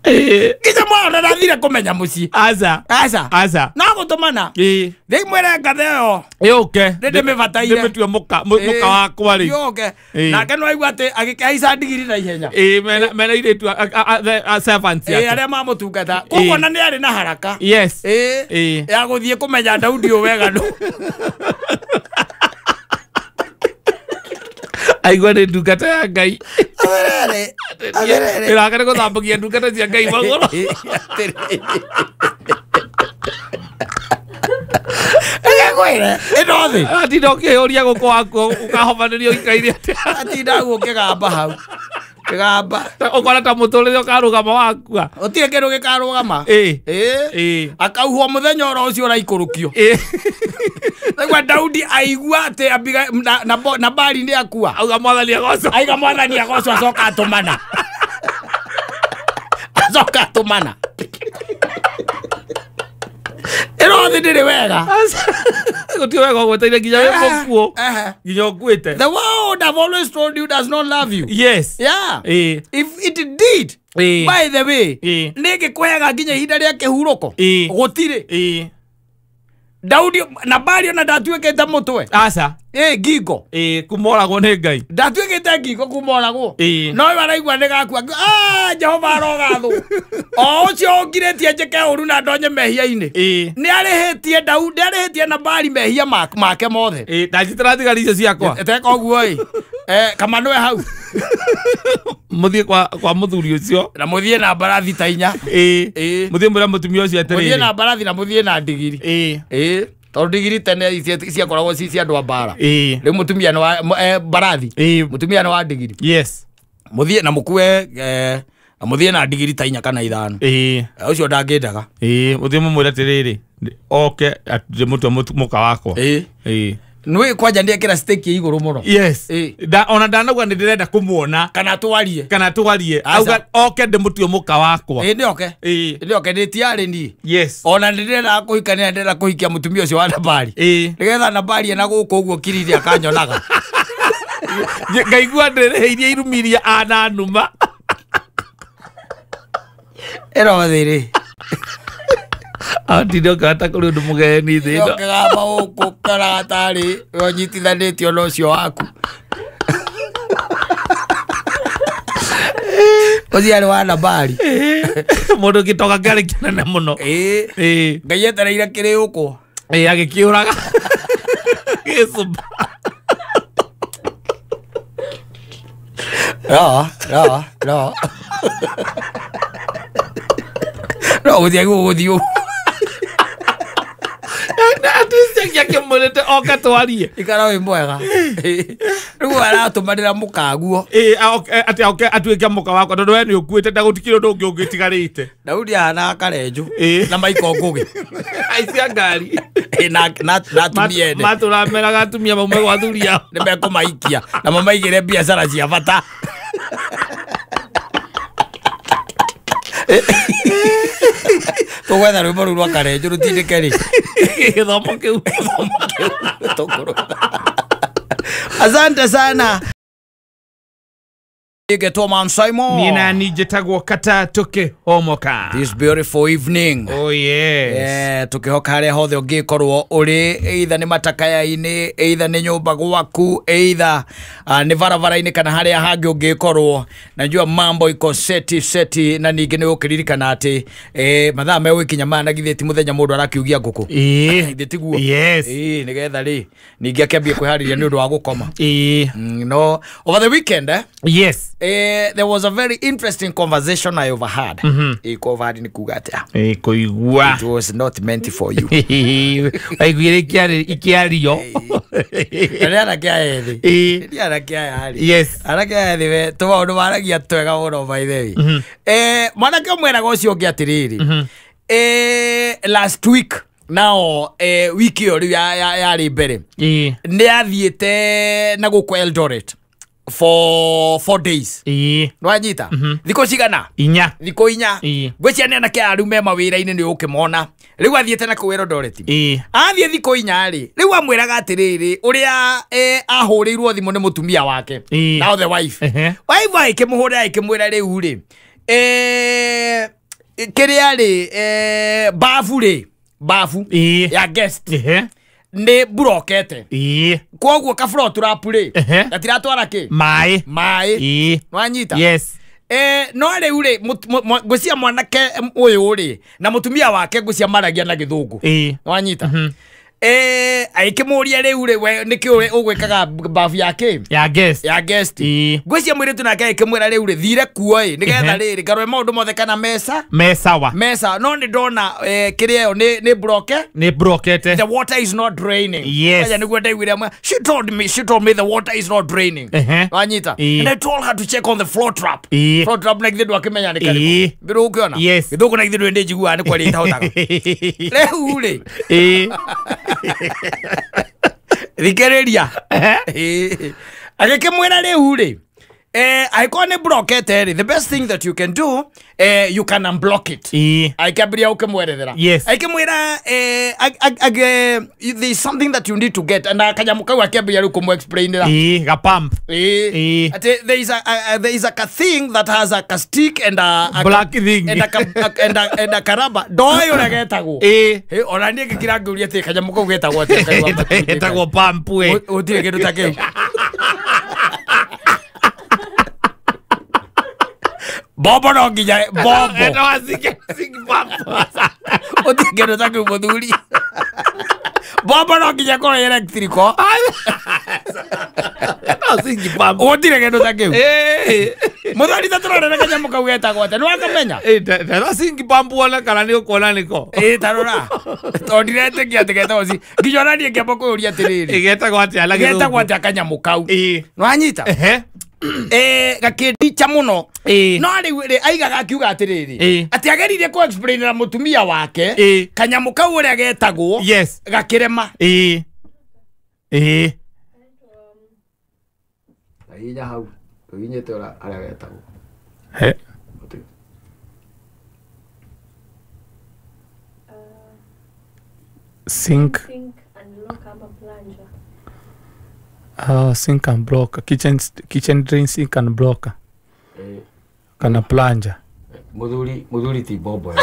Speaker 1: Nginya mwana ndathire kũmenya mũciĩ.
Speaker 2: Aca.
Speaker 1: Aca.
Speaker 2: Aca.
Speaker 1: No gũtũmana.
Speaker 2: Ĩĩ.
Speaker 1: Thĩ mwĩre ngathe ĩyo.
Speaker 2: Yũke.
Speaker 1: Ndĩmĩbataire.
Speaker 2: Ndĩmĩtue mũka wakwa rĩu.
Speaker 1: Yũke. Nake no aigua atĩ agĩkĩhaica ndigiri na ihenya.
Speaker 2: Ĩĩ, mena airĩtu a servants yake.
Speaker 1: Ĩĩ, arĩa mamũtungata. Koguo ona nĩ arĩ na haraka.
Speaker 2: Yes.
Speaker 1: Ĩĩ. Ya gũthiĩ kũmenya Daudi ũyũ wega nũ.
Speaker 2: Aigua nĩ ndungata ya Ngai.
Speaker 1: Atĩrĩrĩ. Atĩrĩrĩ.
Speaker 2: Wĩra wake nĩ gũthambagia ndungata cia Ngai magũrũ.
Speaker 1: Ĩgekwĩre ĩno thĩ.
Speaker 2: Atinda ũkĩhũria gũkũ waku ũkahobanĩrio ũikaire atĩa.
Speaker 1: Atinda ũguo ũkĩgamba hau. Kĩgamba.
Speaker 2: Ũkona ta mũtũrĩre ũkarũgama wakua.
Speaker 1: Gũtirĩ kĩndũ gĩkarũgama.
Speaker 2: Ĩĩ.
Speaker 1: Ĩĩ. Akauhwo mũthenya oro ũcio ũraikũrũkio.
Speaker 2: Ĩĩ.
Speaker 1: Naigua Daudi aigua atĩ Nabali nĩ akua.
Speaker 2: Auga mwathani agocwo.
Speaker 1: Aiga mwathani agocwo acoka atũmana. Acoka atũmana. Ĩno thĩ ndĩrĩ wega.
Speaker 2: Gũtirĩ wega ũgweteire nginya wĩ mũkuũ. Nginya ũkuĩte.
Speaker 1: The world I've always told you does not love you.
Speaker 2: Yes.
Speaker 1: Yeah.
Speaker 2: Ĩĩ.
Speaker 1: If it did,
Speaker 2: Ĩĩ.
Speaker 1: by the way,
Speaker 2: Ĩĩ.
Speaker 1: nĩngĩkũheaga nginya ihinda rĩa kĩhurũko.
Speaker 2: Ĩĩ.
Speaker 1: Gũtirĩ.
Speaker 2: Ĩĩ.
Speaker 1: Daudi Nabali ona ndatuĩkĩte mũtwe.
Speaker 2: Aca.
Speaker 1: Ĩĩ, ngingo.
Speaker 2: Ĩĩ, kumoragwo nĩ Ngai.
Speaker 1: Ndatuĩkĩte ngingo kumoragwo.
Speaker 2: Ĩĩ.
Speaker 1: No ũyũ araigua nĩ gakua. Ah, Jehova arogathwo. O ũcio ũngirĩtie njĩke ũru na ndonye mehia-inĩ.
Speaker 2: Ĩĩ.
Speaker 1: Nĩ arĩhĩtie Daudi, arĩhĩtie Nabali mehia make mothe.
Speaker 2: Ĩĩ, ndanjitĩra thigari icio ciakwa.
Speaker 1: Teka ũguo ĩ. Kamanũe hau.
Speaker 2: Mũthiĩ kwa mũthuri ũcio.
Speaker 1: Na mũthiĩ na mbarathi ta inya.
Speaker 2: Ĩĩ.
Speaker 1: Ĩĩ.
Speaker 2: Mũthiĩ mwĩre mũtumia ũcio atĩrĩrĩ.
Speaker 1: Mũthiĩ na mbarathi na mũthiĩ na ndigiri.
Speaker 2: Ĩĩ.
Speaker 1: Ĩĩ. Tondũ ndigiri tene ciakoragwo ci cia andũ a mbara.
Speaker 2: Ĩĩ.
Speaker 1: Rĩu mũtumia nĩ wa mbarathi.
Speaker 2: Ĩĩ.
Speaker 1: Mũtumia nĩ wa ndigiri.
Speaker 2: Yes.
Speaker 1: Mũthiĩ na mũkue na mũthiĩ na ndigiri ta inya kana ithano.
Speaker 2: Ĩĩ.
Speaker 1: Ũcio ndangĩendaga.
Speaker 2: Ĩĩ, mũthiĩ mũmwĩre atĩrĩrĩ, oke ndĩmũtue mũka wakwa.
Speaker 1: Ĩĩ.
Speaker 2: Ĩĩ.
Speaker 1: Nĩ kwanja nĩekĩra stake igũrũ mũno.
Speaker 2: Yes.
Speaker 1: Ĩĩ.
Speaker 2: Ona ndanauga nĩ ndĩrenda kũmuona.
Speaker 1: Kana twarie.
Speaker 2: Kana twarie. Auga oke ndĩmũtue mũka wakwa.
Speaker 1: Ĩĩ, nĩoke.
Speaker 2: Ĩĩ.
Speaker 1: Nĩoke nĩ tiarĩ niĩ.
Speaker 2: Yes.
Speaker 1: Ona nĩ ndĩrenda kũhikania, ndĩrenda kũhikia mũtumia ũcio wa Nabali.
Speaker 2: Ĩĩ.
Speaker 1: Nĩgetha Nabali ena gũkũ ũguo kiriri akanyonaga.
Speaker 2: Ngaigua ndĩrĩhĩirie irumi iria ananuma.
Speaker 1: Ĩno thĩ rĩ.
Speaker 2: Atinda ũkĩhota kũrĩ ũndũ mũgeni thĩ ĩno.
Speaker 1: Ũkĩgamba gũkũ ũkoraga tarĩ we ũnyitithanĩtio na ũcio waku. Ũcio arĩ wa Nabali.
Speaker 2: Mũndũ gĩtoka kĩarĩ kĩnene mũno.
Speaker 1: Ĩĩ.
Speaker 2: Ĩĩ.
Speaker 1: Ngai etereire kĩrĩũkwo.
Speaker 2: Ĩĩ, agĩkĩũraga. Gĩcũmba.
Speaker 1: No, no, no. No, gũthiĩ gũgũthiĩ ũguo.
Speaker 2: At least Akĩmwĩrĩte oke twarie.
Speaker 1: Ikara wĩ mwega. Rĩu aratũmanĩra mũkaguo.
Speaker 2: Atĩ oke atuĩke mũka wakwa tondũ we nĩ ũkuĩte na gũtikĩrĩ ũndũ ũngĩ ũngĩtigarĩte.
Speaker 1: Daudi ahana Karenjũ na Michael Ngũgĩ.
Speaker 2: Aici a ngari.
Speaker 1: Na atumia ene.
Speaker 2: Matũrameraga atumia maume gwa athuri ao.
Speaker 1: Nĩ mekũmaikia na mamaigĩre biacara cia bata. Tũgwetha rwĩmbo rũu rwa Karenjũ rũtindĩke rĩ.
Speaker 2: Gĩthomo kĩu.
Speaker 1: Tũkũrũtha. Asante sana. Getwo Simon.
Speaker 2: Niĩ na niĩ njĩtagwo Kata tũkĩhomoka.
Speaker 1: This beautiful evening.
Speaker 2: Oh yes.
Speaker 1: Yeah, tukihoka haria hothe ũngĩkorwo ũrĩ, either nĩ matakaya-inĩ, either nĩ nyũmba gwaku, either nĩ barabara-inĩ kana harĩa hangĩ ũngĩkorwo. Najua mambo iko seti seti, na ningĩ nĩ ũkĩririkana atĩ mathaa megũgĩkinya maya na githĩ ti mũthenya mũndũ arakiugia ngũkũ. Githĩ tiguo?
Speaker 2: Yes.
Speaker 1: Nĩgetha rĩ ningĩ akĩambie kwĩharĩria nĩ ũndũ wa gũkoma. No, over the weekend
Speaker 2: Yes.
Speaker 1: There was a very interesting conversation I overheard. Overheard ni kuga atia.
Speaker 2: Kuigua.
Speaker 1: It was not meant for you.
Speaker 2: Waiguire ikiario.
Speaker 1: Nĩ anake aya ethĩ. Nĩ anake aya rĩ.
Speaker 2: Yes.
Speaker 1: Anake aya ethĩ we tũmaũndũ maragia twega mũno by the way. Mwanake ũmwĩraga ũcio ũngĩ atĩrĩrĩ. Last week nao wiki ĩyo rĩu yarĩ mbere. Nĩ athiĩte na gũkũ Eldoret for 4 days. Nwanyita. Thikũ cigana?
Speaker 2: Inya.
Speaker 1: Thikũ inya. Ngwĩciria nĩ anake aya rĩu me mawĩra-inĩ nĩ ũkĩmona. Rĩu athiĩte na kũu Eldoret. Athiĩ thikũ inya rĩ, rĩu amwĩraga atĩrĩrĩ, ũrĩa ahũrĩirwo thimũ nĩ mũtumia wake. Now the wife. Wife agĩkĩmũhũrĩra agĩkĩmwĩra rĩu rĩ, kĩrĩa rĩ, babu rĩ, babu ya guest. Nĩ burokete. Koguo ka floor trap rĩ, gatiratwara kĩ?
Speaker 2: Maĩ.
Speaker 1: Maĩ. Nwanyita?
Speaker 2: Yes.
Speaker 1: No rĩu rĩ, ngwĩciria mwanake ũyũ rĩ na mũtumia wake ngwĩciria maragia na gĩthũngũ. Nwanyita? Agĩkĩmũria rĩu rĩ, we nĩkĩ ũgwĩkaga babu ya kĩ?
Speaker 2: Ya guest.
Speaker 1: Ya guest. Ngwĩciria mũirĩtu nake agĩkĩmwĩra rĩu rĩ, thire kuo ĩ, nĩgetha rĩrĩ ngarore maũndũ mothe kana mesa.
Speaker 2: Mesawa.
Speaker 1: Mesa. No nĩ ndona kĩrĩa ĩyo nĩ broke.
Speaker 2: Nĩ brokete.
Speaker 1: The water is not draining.
Speaker 2: Yes.
Speaker 1: Nĩguo ndaiguire she told me the water is not draining. Wanyita? And I told her to check on the floor trap. Floor trap na githĩ ndwakĩmenya nĩ karĩkũ. Mbĩrũ ũkĩona?
Speaker 2: Yes.
Speaker 1: Gĩthũngũ na githĩ ndũĩ njiguaga nĩ kwaria itahotaga. Rĩu rĩ. Thikĩrĩria. Agĩkĩmwĩra rĩu rĩ, angĩkorwo nĩ brokete rĩ, the best thing that you can do, you can unblock it. Agĩkĩambĩrĩria gũkĩmwerethera.
Speaker 2: Yes.
Speaker 1: Agĩkĩmwĩra there is something that you need to get, and kanyamũ kau akĩambĩrĩria rĩu kũmũ-explainĩra.
Speaker 2: Ga pump.
Speaker 1: Atĩ there is a thing that has a stick and a
Speaker 2: black thing
Speaker 1: and a karaba. Ndoĩ ũrĩa getagwo. Ona niĩ ngĩkira ngĩũria atĩ kanyamũ kau getagwo atĩa?
Speaker 2: Getagwo pump we.
Speaker 1: Gũtirĩ kĩndũ ta kĩu. Bobo no nginya bobo. Gũtirĩ kĩndũ ta kĩu mũthuri. Bobo no nginya korwo electrical. Gũtirĩ kĩndũ ta kĩu. Mũthuri ta tũrorere kanyamũ kau getagwo atĩa? Nĩwakamenya?
Speaker 2: Ta sink pump wona kana nĩ ũkuona nĩko.
Speaker 1: Ta rora. Tondũ ndiretĩkia atĩ getagwo nginya ona niĩ ngĩamba kwĩyũria atĩrĩrĩ.
Speaker 2: Getagwo atĩa na gĩthũngũ?
Speaker 1: Getagwo atĩa kanyamũ kau? Nĩwanyita? Gakĩndicha mũno. No rĩu rĩ aigaga akiuga atĩrĩrĩ, atĩ ageririe kũ explainĩra mũtumia wake kanyamũ kau ũrĩa getagwo.
Speaker 2: Yes.
Speaker 1: Gakĩrema. Inya hau tũhinyĩte ũrĩa getagwo.
Speaker 2: Sink.
Speaker 3: Sink and lock ama plunger.
Speaker 2: Sink and block. Kitchen drain sink and block. Kana plunger.
Speaker 1: Muthuri ti bobo.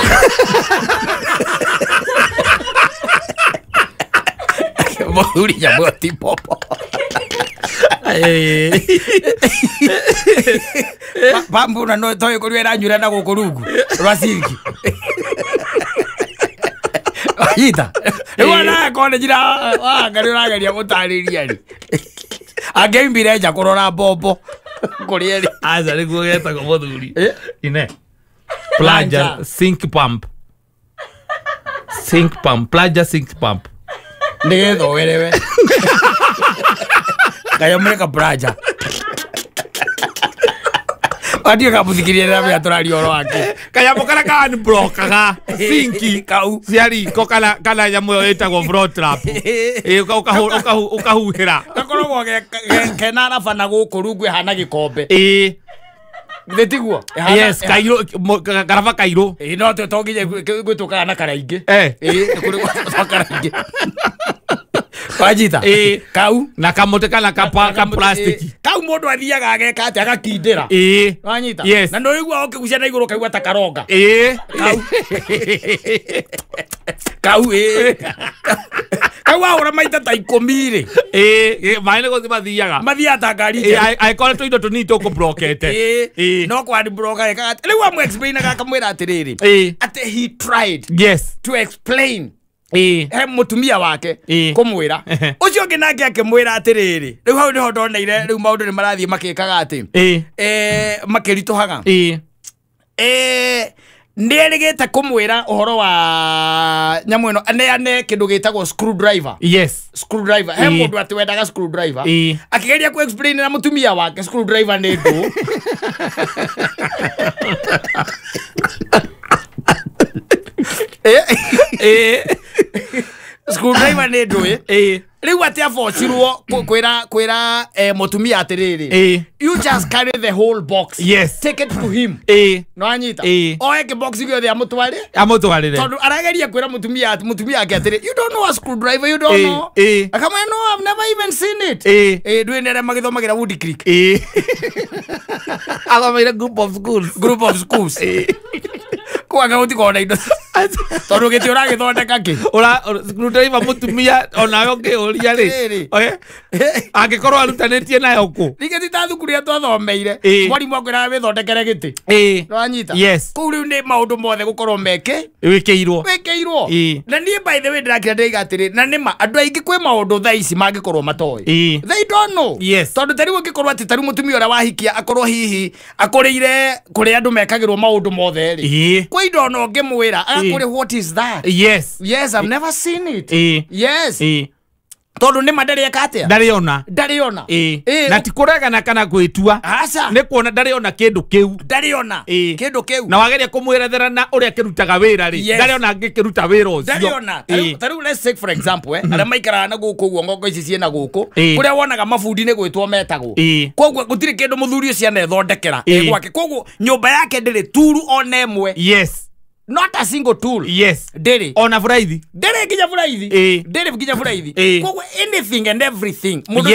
Speaker 1: Muthuri nyamũ ti bobo. Pambu na no toĩ kũrĩa ĩranyuĩra na gũkũ rungu rwa silki. Anyita. Rĩu ona akorwo nĩ njĩra wanga nĩ ũrageria gũtarĩria rĩ. Angĩoimire nja kũrora mbombo kũrĩa ĩrĩ.
Speaker 2: Aca nĩguo getagwo mũthuri. Ine. Plunger sink pump. Sink pump. Plunger sink pump.
Speaker 1: Nigetha werewe kanyamũ ka plunger Adio kamuthikiria na mea tũraria ũhoro wake
Speaker 2: kanyamũ karĩa ka unblockaga sinki
Speaker 1: kau
Speaker 2: cia riko kana nyamũ ĩyo ĩtagwo floor trap ũkahuhĩra
Speaker 1: gakoragwo kena raba na gũkũ rungu ĩhana gĩkombe
Speaker 2: ĩĩ
Speaker 1: githĩ tiguo
Speaker 2: yes kairũ karaba kairũ
Speaker 1: ĩĩ no to nginya gwĩtũkaga na karaingĩ ĩĩ nĩ kũrĩ gwatũkaga karaingĩ wajita kau
Speaker 2: na kamũtĩ kana ka plastic
Speaker 1: kau mũndũ athiaga ageka atĩ agakindĩra
Speaker 2: ĩĩ
Speaker 1: wanyita
Speaker 2: yes
Speaker 1: na nĩũigua ũkĩgucia na igũrũ ũkaigua ta karonga
Speaker 2: ĩĩ
Speaker 1: kau kau ĩĩ kau wahũra maita ta 10 rĩ
Speaker 2: ĩĩ maĩ nĩ gũthiĩ mathiaga
Speaker 1: mathiaga ta ngari njerũ
Speaker 2: angĩkorwo tũindo tũnini tũkũblokete
Speaker 1: ĩĩ no kwanibloka ĩkaga rĩu amũ-explainaga akamwĩra atĩrĩrĩ atĩ he tried
Speaker 2: yes
Speaker 1: to explain
Speaker 2: he
Speaker 1: mutumia wake kumwira ucio ungi nake akimwira atiriri riu hau niho ndoneire riu maundu ni marathie makikaga ati makirituhaga ni erigite kumwira uhoro wa nyamu ino aneane kindu gitagwo screwdriver.
Speaker 2: Yes,
Speaker 1: screwdriver he mundu ati wendaga screwdriver akigeria ku explain na mutumia wake screwdriver ni ndu screwdriver ni ndu riu ati abocirwo kwira mutumia atiriri you just carry the whole box.
Speaker 2: Yes,
Speaker 1: take it to him. No anyita oe ke box giothe amutware
Speaker 2: amutwarire
Speaker 1: tondu arageria kwira mutumia ake atiri you don't know a screwdriver, you don't know. Akamwira no, I've never even seen it. Ndui nere magithomagira Wood Creek.
Speaker 2: Athomeire group of schools,
Speaker 1: group of schools. Kwaga gutikorwo na indo tondu giti uragithondeka ki
Speaker 2: ura screwdriver mutumia onawe ungiuria ri angikorwo arutanitie nayo ku
Speaker 1: rige ti ta thukuru ya twathomeire mwarimu akwiraga withondekere giti no anyita.
Speaker 2: Yes,
Speaker 1: kuu riu ni maundu mothe gukorwo meke
Speaker 2: wikeirwo
Speaker 1: na nie by the way ndirakira ndaiga atiri na nima andu aingi kwi maundu thaa ici mangikorwo matoi they don't know.
Speaker 2: Yes,
Speaker 1: tondu tariu ungikorwo ati tariu mutumia uria wahikia akorwo hihi akuriire kuria andu mekagirwo maundu mothe ri kwi indo no ngimwira agakuri what is that.
Speaker 2: Yes,
Speaker 1: yes, I've never seen it. Yes, tondu ni ma ndari eka atia
Speaker 2: ndari ona na ti kuregana kana gwitua
Speaker 1: aca
Speaker 2: ni kuona ndari ona kindu kiu
Speaker 1: ndari ona kindu kiu
Speaker 2: na wageria kumwirethera na uria kirutaga wira ri ndari ona ngikiruta wira ucio
Speaker 1: ndari ona. Tariu let's take for example aria maikaraga na guku uguo ngongo ici ciena guku kuria wonaga mabundi ni gwitwo metagwo koguo gutiri kindu muthuri ucio anethondekera gwake koguo nyumba yake ndiri turu ona imwe.
Speaker 2: Yes,
Speaker 1: not a single tool.
Speaker 2: Yes,
Speaker 1: ndiri
Speaker 2: ona buraithi
Speaker 1: ndiri nginya buraithi ndiri nginya buraithi koguo anything and everything mundu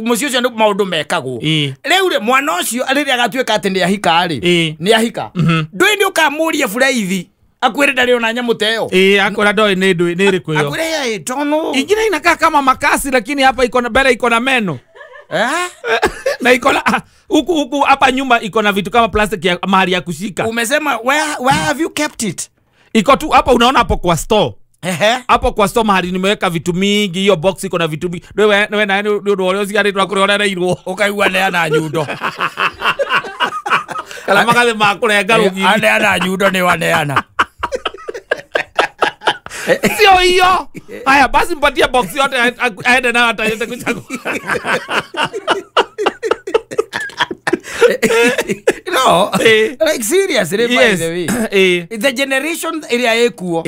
Speaker 1: mucio ucio maundu mekagwo riu ri mwana ucio riria agatuika ati ni ahika ri ni ahika ndui ni ukamuria buraithi akwire ndari ona nyamu ta iyo
Speaker 2: akwira ndoi ni ndui ni iriku iyo
Speaker 1: akwire I don't know
Speaker 2: ingine inakaa kama makasi lakini hapa iko na mbele iko na meno na iko na huku huku hapa nyuma iko na vitu kama plastic ya mahali ya kushika.
Speaker 1: Umesema where have you kept it?
Speaker 2: Iko tu hapa unaona hapo kwa store. Hapo kwa store mahali nimeweka vitu mingi, hiyo box iko na vitu mingi. Wewe na ndio ndio cigarĩtwo kũrĩa ũrereirwo.
Speaker 1: Ukaigua neana nyundo.
Speaker 2: Kana magathi ma kũrenga rũgiri.
Speaker 1: Aneana nyundo ni waneana.
Speaker 2: Sio hiyo. Haya basi mpatie box yote aende nayo atayete kuchagua.
Speaker 1: No, like seriously, by the way. The generation ĩrĩa ĩkuo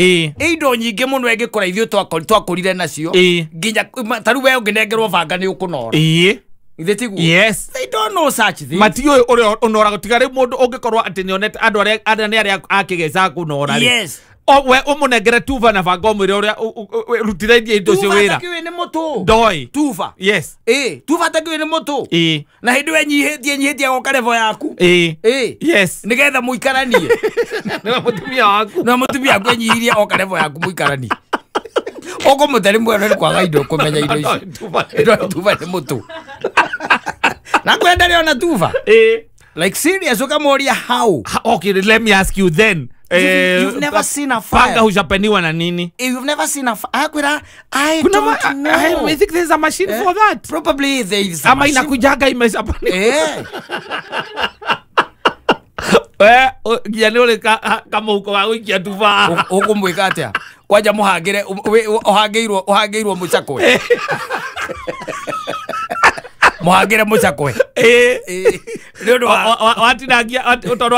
Speaker 1: indo nyingĩ mũno ĩngĩkora ithuĩ twakorire nacio nginya ta rĩu we ũngĩnengerwo banga nĩ ũkũnora. Ithe tiguo.
Speaker 2: Yes,
Speaker 1: they don't know such things.
Speaker 2: Matiũĩ ũrĩa ũnoraga tiga rĩu mũndũ ũngĩkorwo atĩ nĩonete andũ arĩa nĩ arĩa akĩgeca kũnora rĩ.
Speaker 1: Yes,
Speaker 2: we umunengere tuva na banga ũmwĩre ũrĩa rutithairie indo icio wĩra.
Speaker 1: Tuva nĩ mũtũ.
Speaker 2: Ndoi.
Speaker 1: Tuva.
Speaker 2: Yes.
Speaker 1: Tuva takiũĩ nĩ mũtũ. Na hĩndĩ ĩyo nyihĩtie goka level yaku.
Speaker 2: Yes.
Speaker 1: Nĩgetha mũikaranie.
Speaker 2: Nĩwe mũtumia waku.
Speaker 1: Nĩwe mũtumia waku enyihirie oka level yaku mũikaranie. Ũkũmũte rĩmwe nĩ kwaga indo kũmenya indo ici. Tuva nĩ mũtũ. Na kwenda rĩ ona tuva. Like serious ukamuuria how.
Speaker 2: Okay, let me ask you then.
Speaker 1: You've never seen a fire.
Speaker 2: Panga hushapeniwa na nini?
Speaker 1: You've never seen a fire. I don't know.
Speaker 2: I think there's a machine for that.
Speaker 1: Probably there is a
Speaker 2: ama
Speaker 1: machine.
Speaker 2: Inakujaga imeshapeniwa. Nginya nĩ ũrĩ kamũhuko ga gũikia tuba.
Speaker 1: Ũkũmwĩka atĩa? Kwanja muhangire uhangirwo uhangirwo mucakwe. Muhangire mucakwe. Nĩ ũndũ
Speaker 2: watinangia tondũ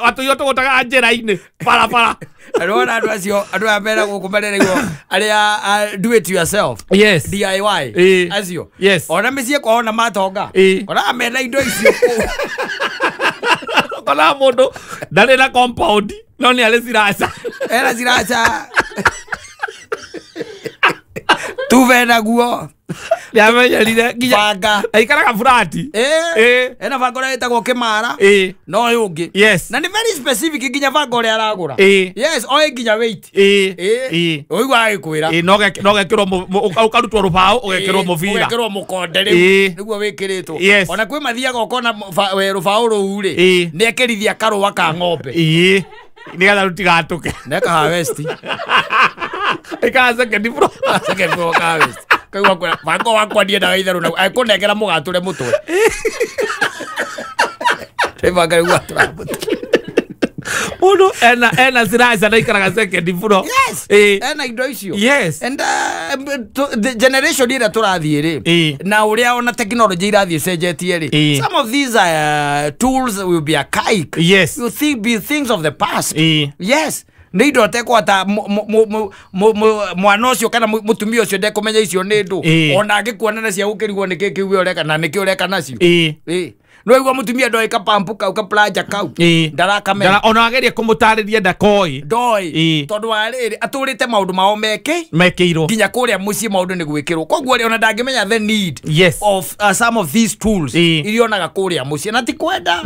Speaker 2: watũiywo tũgũtaga njĩra-inĩ barabara.
Speaker 1: Andũ andũ acio andũ aya mera gũkũ marereirwo arĩa do it yourself.
Speaker 2: Yes.
Speaker 1: DIY. Acio.
Speaker 2: Yes.
Speaker 1: Ona mĩciĩ kwao na matonga. Ona mena indo icio kũu.
Speaker 2: Kona mũndũ ndarĩ na compound no nĩ arĩ siraca.
Speaker 1: Ena siraca. Tuve naguo.
Speaker 2: Nĩamenyerire nginya
Speaker 1: banga.
Speaker 2: Aikaraga furati.
Speaker 1: Ena banga ũrĩa wĩtagwo kĩmara. No ũyũ ũngĩ.
Speaker 2: Yes.
Speaker 1: Na nĩ very specific nginya banga ũrĩa aragũra. Yes, oĩ nginya weight. Ũigua agĩkwĩra.
Speaker 2: No gekĩrwo ũkarutwo rũbaũ ũgekĩrwo mũbira.
Speaker 1: Ũgekĩrwo mũkonde rĩu nĩguo wĩkĩrĩtwo. Ona kwĩ mathiaga ũkona rũbaũ rũu rĩ nĩ ekĩrithia karũa ka ng'ombe.
Speaker 2: Nĩgetha rũtigatũke.
Speaker 1: Neka harvest.
Speaker 2: Ĩkaga second floor.
Speaker 1: Second floor ka harvest. Kaigua kwĩra banga wakwa ndiendaga itherũ na ekũnengera mũgatũre mũtwe. Rĩ banga rĩu atũra mũtwe.
Speaker 2: Mũndũ ena siraca na ikaraga second floor.
Speaker 1: Yes. Ena indo icio.
Speaker 2: Yes.
Speaker 1: And the generation ĩrĩa tũrathiĩ rĩ na ũrĩa ona technology irathiĩ ĩcenjetie rĩ, some of these tools will be archaic.
Speaker 2: Yes.
Speaker 1: You think be things of the past. Yes. Nĩ indo ũtekwata mwana ũcio kana mũtumia ũcio ndekũmenya icio nĩ ndũ ona angĩkuona na cia gũkĩrigwo nĩkĩ kĩu we ũreka na nĩkĩ ũreka nacio. No igua mũtumia ndoĩ kapampu kau kaplanja kau ndarakamenya
Speaker 2: ona agerie kũmũtarĩria ndakoĩ
Speaker 1: ndoĩ tondũ wa rĩrĩ atũrĩte maũndũ mao
Speaker 2: mekĩirwo
Speaker 1: nginya kũrĩa mũciĩ maũndũ nĩ gwĩkĩrwo koguo rĩ ona ndangĩmenya the need
Speaker 2: yes.
Speaker 1: of some of these tools iria onaga kũrĩa mũciĩ na ti kwenda.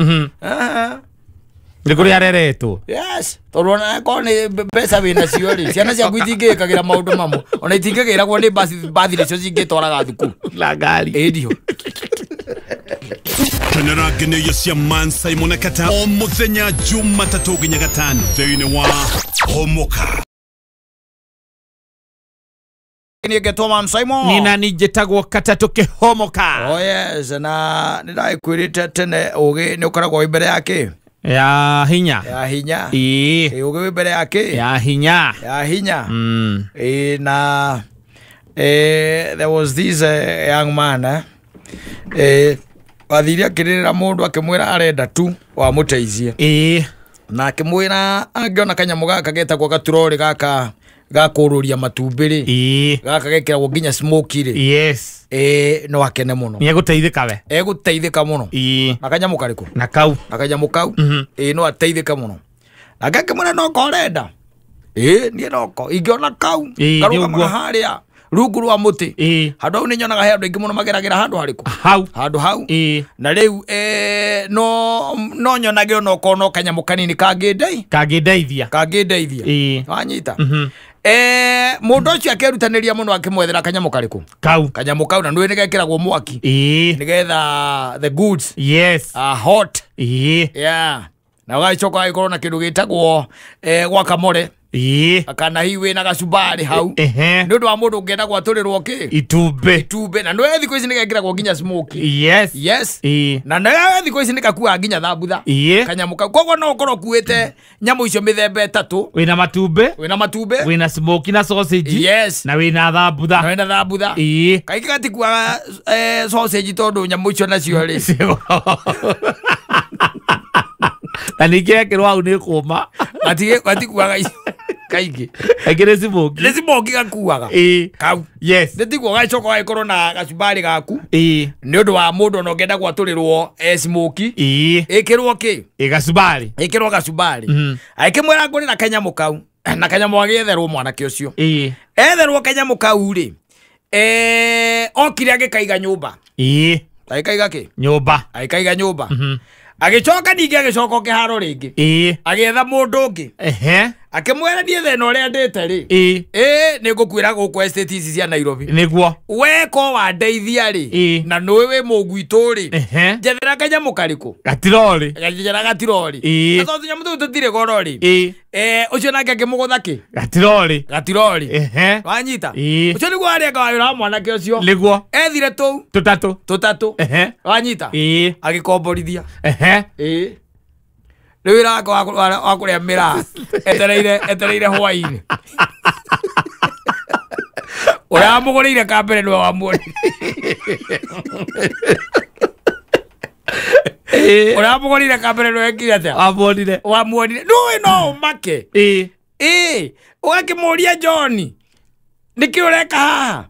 Speaker 2: Nĩ kũrĩa areretwo.
Speaker 1: Yes. Tondũ ona korwo nĩ mbeca wĩ nacio rĩ ciana ciaku itingĩĩkagĩra maũndũ mamwe ona itingĩgĩragwo nĩ bathi nĩcio cingĩtwaraga thukuru
Speaker 2: na ngari.
Speaker 1: Ĩndio.
Speaker 4: Kenera ngenyo cia Man Simon Kata o muthenya Jumatatũ nginya Gatano thĩinĩ wa Homoka.
Speaker 1: Nĩngetwo Man Simon.
Speaker 2: Nina njĩtagwo Katatũ Kĩhomoka.
Speaker 1: Oh yes, na nĩndagĩkwĩrĩte tene ũgĩ nĩ ũkoragwo wĩ mbere ya kĩ?
Speaker 2: Ya hinya.
Speaker 1: Ya hinya. Ĩĩ ũgĩ wĩ mbere ya kĩ?
Speaker 2: Ya hinya.
Speaker 1: Ya hinya. Ĩĩ na there was this young man wathire akĩrĩrĩra mũndũ akĩmwĩra arenda tu wamũteithie. Na akĩmwĩra angĩona kanyamũ gaka getagwo gaturori gaka gakũrũria matumbĩ rĩ gaka gekĩragwo nginya smoky rĩ.
Speaker 2: Yes.
Speaker 1: No akene mũno.
Speaker 2: Nĩ egũteithĩka we.
Speaker 1: Egũteithĩka mũno. Na kanyamũ karĩkũ?
Speaker 2: Na kau.
Speaker 1: Na kanyamũ kau. No ateithĩke mũno. Nake akĩmwĩra noko ũrenda. Niĩ noko ingĩona kau karũgamaga harĩa rungu rwa mũtĩ. Handũ hau nĩ nyonaga he andũ aingĩ mũno mageragĩra handũ harĩkũ?
Speaker 2: Hau.
Speaker 1: Handũ hau. Na rĩu no nyonage onokorwo no kanyamũ kanini kangĩndeithia. Kangĩndeithia. Wanyita. Mũndũ ũcio akĩrutanĩria mũno akĩmwethera kanyamũ karĩkũ?
Speaker 2: Kau.
Speaker 1: Kanyamũ kau na nĩ nĩgekĩragwo mwaki. Nĩgetha the goods
Speaker 2: yes
Speaker 1: are hot. Yeah. Na ũgagĩcoka ũgagĩkorwo na kĩndũ gĩtagwo guacamole. Kana hihi wĩna gacumbari hau. Nĩ ũndũ wa mũndũ ũngĩenda gwatũrĩrwo kĩ?
Speaker 2: Itumbĩ.
Speaker 1: Itumbĩ. Na nĩwe thikũ ici nĩgekĩragwo nginya smoky.
Speaker 2: Yes.
Speaker 1: Yes. Na nĩwe thikũ ici nĩgakuaga nginya thambutha. Kanyamũ kau. Koguo no ũkorwo ũkuĩte nyamũ icio mĩthemba ĩtatũ.
Speaker 2: Wĩna matumbĩ.
Speaker 1: Wĩna matumbĩ.
Speaker 2: Wĩna smoky na sausage.
Speaker 1: Yes.
Speaker 2: Na wĩna thambutha.
Speaker 1: Na wĩna thambutha. Kaingĩ gatikuaga sausage tondũ nyamũ icio nacio rĩ.
Speaker 2: Na ningĩ ekĩrwo hau nĩ kũma.
Speaker 1: Gatikuaga icio. Kaingĩ.
Speaker 2: Kaingĩ nĩ smoky.
Speaker 1: Nĩ smoky gakuaga. Kau.
Speaker 2: Yes.
Speaker 1: Nĩ tiguo ũgagĩcoka ũgagĩkorwo na gacumbari gaku. Nĩ ũndũ wa mũndũ ona ũngĩenda gwatũrĩrwo smoky. Ĩkĩrwo kĩ?
Speaker 2: Gacumbari.
Speaker 1: Ĩkĩrwo gacumbari. Agĩkĩmwĩra ngũrĩra kanyamũ kau. Na kanyamũ agĩetherwo mwanake ũcio. Etherwo kanyamũ kau rĩ. Okire agĩkaiga nyũmba. Agĩkaiga kĩ?
Speaker 2: Nyũmba.
Speaker 1: Agĩkaiga nyũmba. Agĩcoka ningĩ agĩcoka kĩharo rĩngĩ. Agĩetha mũndũ ũngĩ. Akĩmwĩra niĩ thĩna ũrĩa ndĩte rĩ. Nĩ ngũkwĩra gũkũ estate ici cia Nairobi.
Speaker 2: Nĩguo.
Speaker 1: We ko wandeithia rĩ. Na nĩũĩ wĩ mũgwitũ rĩ. Njethera kanyamũ karĩkũ?
Speaker 2: Gatirori.
Speaker 1: Njethera gatirori. Na tondũ tũnyamũ tũu tũtirĩ goro rĩ. Ũcio nake akĩmũgũtha kĩ?
Speaker 2: Gatirori.
Speaker 1: Gatirori. Wanyita? Ũcio nĩguo arĩanga wĩra wa mwanake ũcio.
Speaker 2: Nĩguo.
Speaker 1: Ethire tũu.
Speaker 2: Tũtatũ.
Speaker 1: Tũtatũ. Wanyita? Agĩkomborithia. Rĩu wĩra wake wa kũrĩa mĩraa etereire hwaĩ-inĩ. Ũrĩa wamũgũrĩire ka mbere nĩwe wamuonire. Ũrĩa wamũgũrĩire ka mbere nĩwe wekire atĩa?
Speaker 2: Wamuonire.
Speaker 1: Wamuonire. Nũĩ no ũmake. Ĩĩ. Ũgakĩmũria John, nĩkĩ ũreka haha?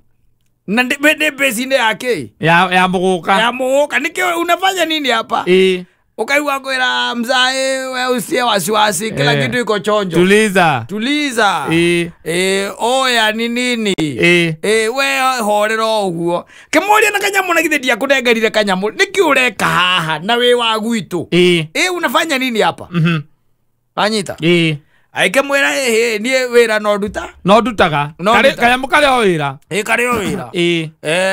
Speaker 1: Na nĩ base-inĩ ya kĩ?
Speaker 2: Ya mũgũka.
Speaker 1: Ya mũgũka. Nĩkĩ unafanya nini hapa?
Speaker 2: Ĩĩ.
Speaker 1: Ukaigua kwĩra mzae, we usie wasiwasi, kila kitu iko chonjo.
Speaker 2: Tuliza.
Speaker 1: Tuliza.
Speaker 2: Ĩĩ.
Speaker 1: Oya ni nini?
Speaker 2: Ĩĩ.
Speaker 1: We horera ũguo. Kĩmũria na kanyamũ na githĩ ndiakũnengerire kanyamũ. Nĩkĩ ũreka haha na wĩ wa gwitũ?
Speaker 2: Ĩĩ.
Speaker 1: Unafanya nini hapa? Wanyita?
Speaker 2: Ĩĩ.
Speaker 1: Aikĩmwĩra ĩhĩ niĩ wĩra no nduta.
Speaker 2: No ndutaga. Kanyamũ karĩ o wĩra.
Speaker 1: Ĩĩ karĩ o wĩra.
Speaker 2: Ĩĩ.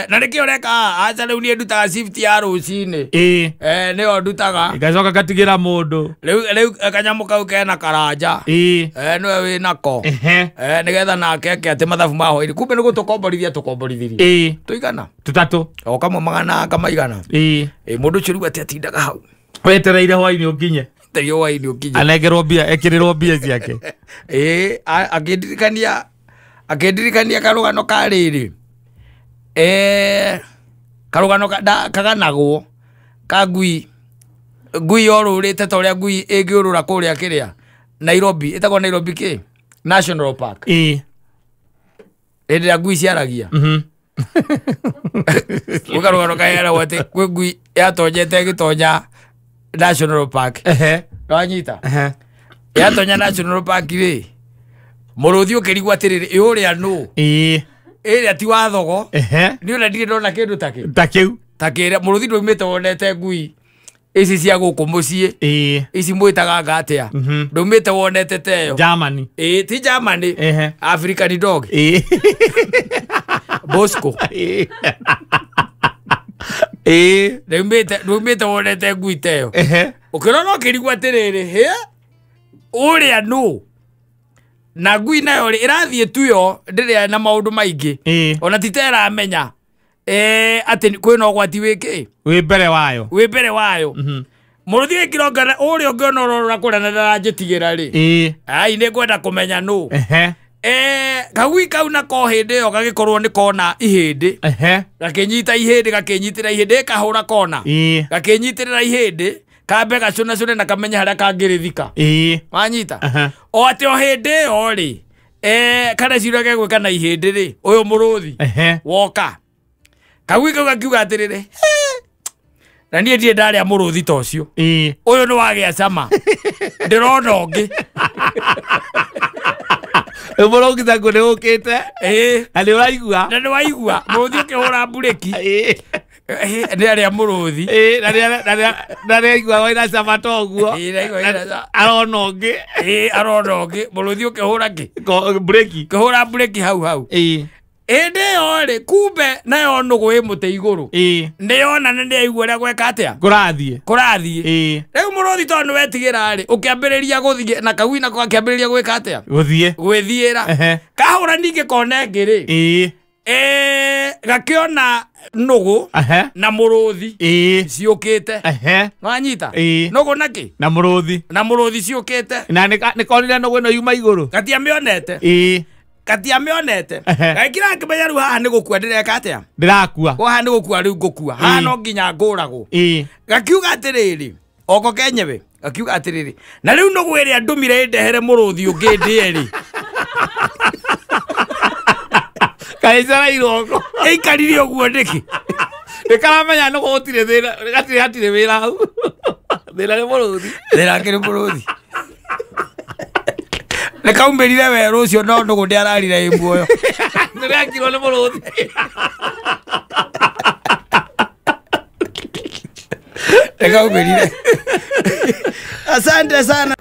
Speaker 1: Na nĩkĩ ũreka haha? Aca rĩu niĩ ndutaga shift ya rũcinĩ.
Speaker 2: Ĩĩ.
Speaker 1: Nĩyo ndutaga.
Speaker 2: Igacoka ngatigĩra mũndũ.
Speaker 1: Rĩu kanyamũ kau kena karanja.
Speaker 2: Ĩĩ.
Speaker 1: Nĩwe wĩnako.
Speaker 2: Ehe.
Speaker 1: Nĩgetha nake eke atĩ mathabu ma hwaĩ-inĩ. Kumbe nĩ gũtũkomborithia tũkomborithirie.
Speaker 2: Ĩĩ.
Speaker 1: Tũigana?
Speaker 2: Tũtatũ.
Speaker 1: O kamwe magana kamaigana.
Speaker 2: Ĩĩ.
Speaker 1: Mũndũ ũcio rĩu atĩ atindaga hau.
Speaker 2: Wetereire hwaĩ-inĩ ũkinye.
Speaker 1: Hwaĩ-inĩ ũkinye.
Speaker 2: Anengerwo mbia, ekĩrĩrwo mbia ciake.
Speaker 1: Ĩĩ, akĩndirikania karũgano ka rĩrĩ. Karũgano kaganagwo ka ngui. Ngui yorũrĩte ta ũrĩa ngui ĩngĩũrũra kũrĩa kĩrĩa Nairobi, ĩtagwo Nairobi kĩ? National Park.
Speaker 2: Ĩĩ.
Speaker 1: Hĩndĩ ĩrĩa ngui ciaragia. Gwĩ karũgano kaheanagwo atĩ kwĩ ngui yatonyete ĩgĩtonya National Park.
Speaker 2: Ehe.
Speaker 1: Wanyita?
Speaker 2: Ehe.
Speaker 1: Yatonya National Park rĩ, mũrũthi ũkĩrigwo atĩrĩrĩ, ĩ ũrĩa nũ?
Speaker 2: Ĩĩ.
Speaker 1: Ĩrĩa ti wa thogo.
Speaker 2: Ehe.
Speaker 1: Niĩ ona ndirĩ ndona kĩndũ ta kĩu.
Speaker 2: Ta kĩu.
Speaker 1: Ta kĩrĩa mũrũthi ndũimĩte wonete ngui ici cia gũkũ mũciĩ.
Speaker 2: Ĩĩ.
Speaker 1: Ici mwĩtaga anga atĩa? Ndũimĩte wonete ta ĩyo.
Speaker 2: Germany.
Speaker 1: Ĩĩ, ti Germany.
Speaker 2: Ehe.
Speaker 1: African dog.
Speaker 2: Ĩĩ.
Speaker 1: Bosco.
Speaker 2: Ĩĩ. Ĩĩ.
Speaker 1: Ndũimĩte wonete ngui ta ĩyo.
Speaker 2: Ehe.
Speaker 1: Ũkĩrora ũkĩrigwo atĩrĩrĩ, hĩ? Ũrĩa nũ? Na ngui nayo rĩ, ĩrathiĩ tu yo, ndĩrĩ na maũndũ maingĩ.
Speaker 2: Ĩĩ.
Speaker 1: Ona ti ta ĩramenya atĩ kwĩna ũgwati wĩ kĩ?
Speaker 2: Wĩ mbere wayo.
Speaker 1: Wĩ mbere wayo. Mũrũthi wĩkĩra ũrĩa ũngĩona ũrorora kũrĩa na ndaranjĩtigĩra rĩ.
Speaker 2: Ĩĩ.
Speaker 1: Ai nĩngwenda kũmenya nũ.
Speaker 2: Ehe.
Speaker 1: Kagui kau nako hĩndĩ ĩyo gagĩkorwo nĩ kona ihĩndĩ.
Speaker 2: Ehe.
Speaker 1: Gakĩnyita ihĩndĩ, gakĩnyitĩra ihĩndĩ, kahũra kona.
Speaker 2: Ĩĩ.
Speaker 1: Gakĩnyitĩrĩra ihĩndĩ, kambe gacũnacũne na kamenye harĩa kangĩrĩthika.
Speaker 2: Ĩĩ.
Speaker 1: Wanyita? O atĩ o hĩndĩ ĩyo rĩ, kareciria gegwĩka na ihĩndĩ rĩ, ũyũ mũrũthi.
Speaker 2: Ehe.
Speaker 1: Woka. Kagui kau gakiuga atĩrĩrĩ, na niĩ ndirĩ ndarĩa mũrũthi ta ũcio.
Speaker 2: Ĩĩ.
Speaker 1: Ũyũ nĩ wagĩa cama. Ndĩrona ũngĩ.
Speaker 2: Mũrũthi taguo nĩ ũkĩte.
Speaker 1: Ĩĩ.
Speaker 2: Na nĩ ũraigua.
Speaker 1: Na nĩ waigua. Mũrũthi ũkĩhũra mburĩki.
Speaker 2: Ĩĩ.
Speaker 1: Nĩ arĩa mũrũthi.
Speaker 2: Ĩĩ, na nĩ aigua wĩna cama ta ũguo.
Speaker 1: Ĩĩ, ndaigua wĩna cama.
Speaker 2: Arona ũngĩ.
Speaker 1: Ĩĩ, arona ũngĩ. Mũrũthi ũkĩhũra kĩ?
Speaker 2: Mburĩki.
Speaker 1: Ũkĩhũra mburĩki hau hau.
Speaker 2: Ĩĩ.
Speaker 1: Hĩndĩ ĩyo rĩ, kumbe nayo nũgũ ĩ mũtĩ igũrũ.
Speaker 2: Ĩĩ.
Speaker 1: Nĩyona na nĩyaigua ũrĩa gweka atĩa?
Speaker 2: Kũrathiĩ.
Speaker 1: Kũrathiĩ.
Speaker 2: Ĩĩ.
Speaker 1: Rĩu mũrũthi tondũ nĩwetigĩra rĩ, ũkĩambĩrĩria gũthiĩ na kagui nako gakĩambĩrĩria gwĩka atĩa?
Speaker 2: Gũthiĩ.
Speaker 1: Gwĩthiĩra.
Speaker 2: Ehe.
Speaker 1: Kahũra ningĩ kona ĩngĩ rĩ.
Speaker 2: Ĩĩ.
Speaker 1: Gakĩona nũgũ na mũrũthi
Speaker 2: Ĩĩ.
Speaker 1: ciũkĩte.
Speaker 2: Ehe.
Speaker 1: Wanyita?
Speaker 2: Ĩĩ.
Speaker 1: Nũgũ na kĩ?
Speaker 2: Na mũrũthi.
Speaker 1: Na mũrũthi ciũkĩte.
Speaker 2: Na nĩkonire nũgũ ĩno yuma igũrũ.
Speaker 1: Gatiamĩonete.
Speaker 2: Ĩĩ.
Speaker 1: Gatiamĩonete. Gagĩkira ngĩmenya rĩu haha nĩ gũkua ndĩreka atĩa?
Speaker 2: Ndĩrakua.
Speaker 1: Haha nĩ gũkua rĩu ngũkua. Haha no nginya ngũragwo.
Speaker 2: Ĩĩ.
Speaker 1: Gakiuga atĩrĩrĩ, oko kenyewe, gakiuga atĩrĩrĩ, na rĩu nũgũ ĩrĩa ndũmire ĩndehere mũrũthi ũngĩ ndĩe rĩ.
Speaker 2: Kaĩcereirwo ũguo.
Speaker 1: Ĩikarire ũguo nĩkĩ?
Speaker 2: Nĩkaramenya nũgũ gũtirĩ thĩna, hatirĩ wĩra hau. Thĩna nĩ mũrũthi.
Speaker 1: Thĩna nĩ mũrũthi. Nĩkaumĩrire werũ ũcio no nũgũ ndĩararire ĩ muoyo.
Speaker 2: Nĩrekirwo nĩ mũrũthi.
Speaker 1: Nĩkaumĩrire. Asante sana.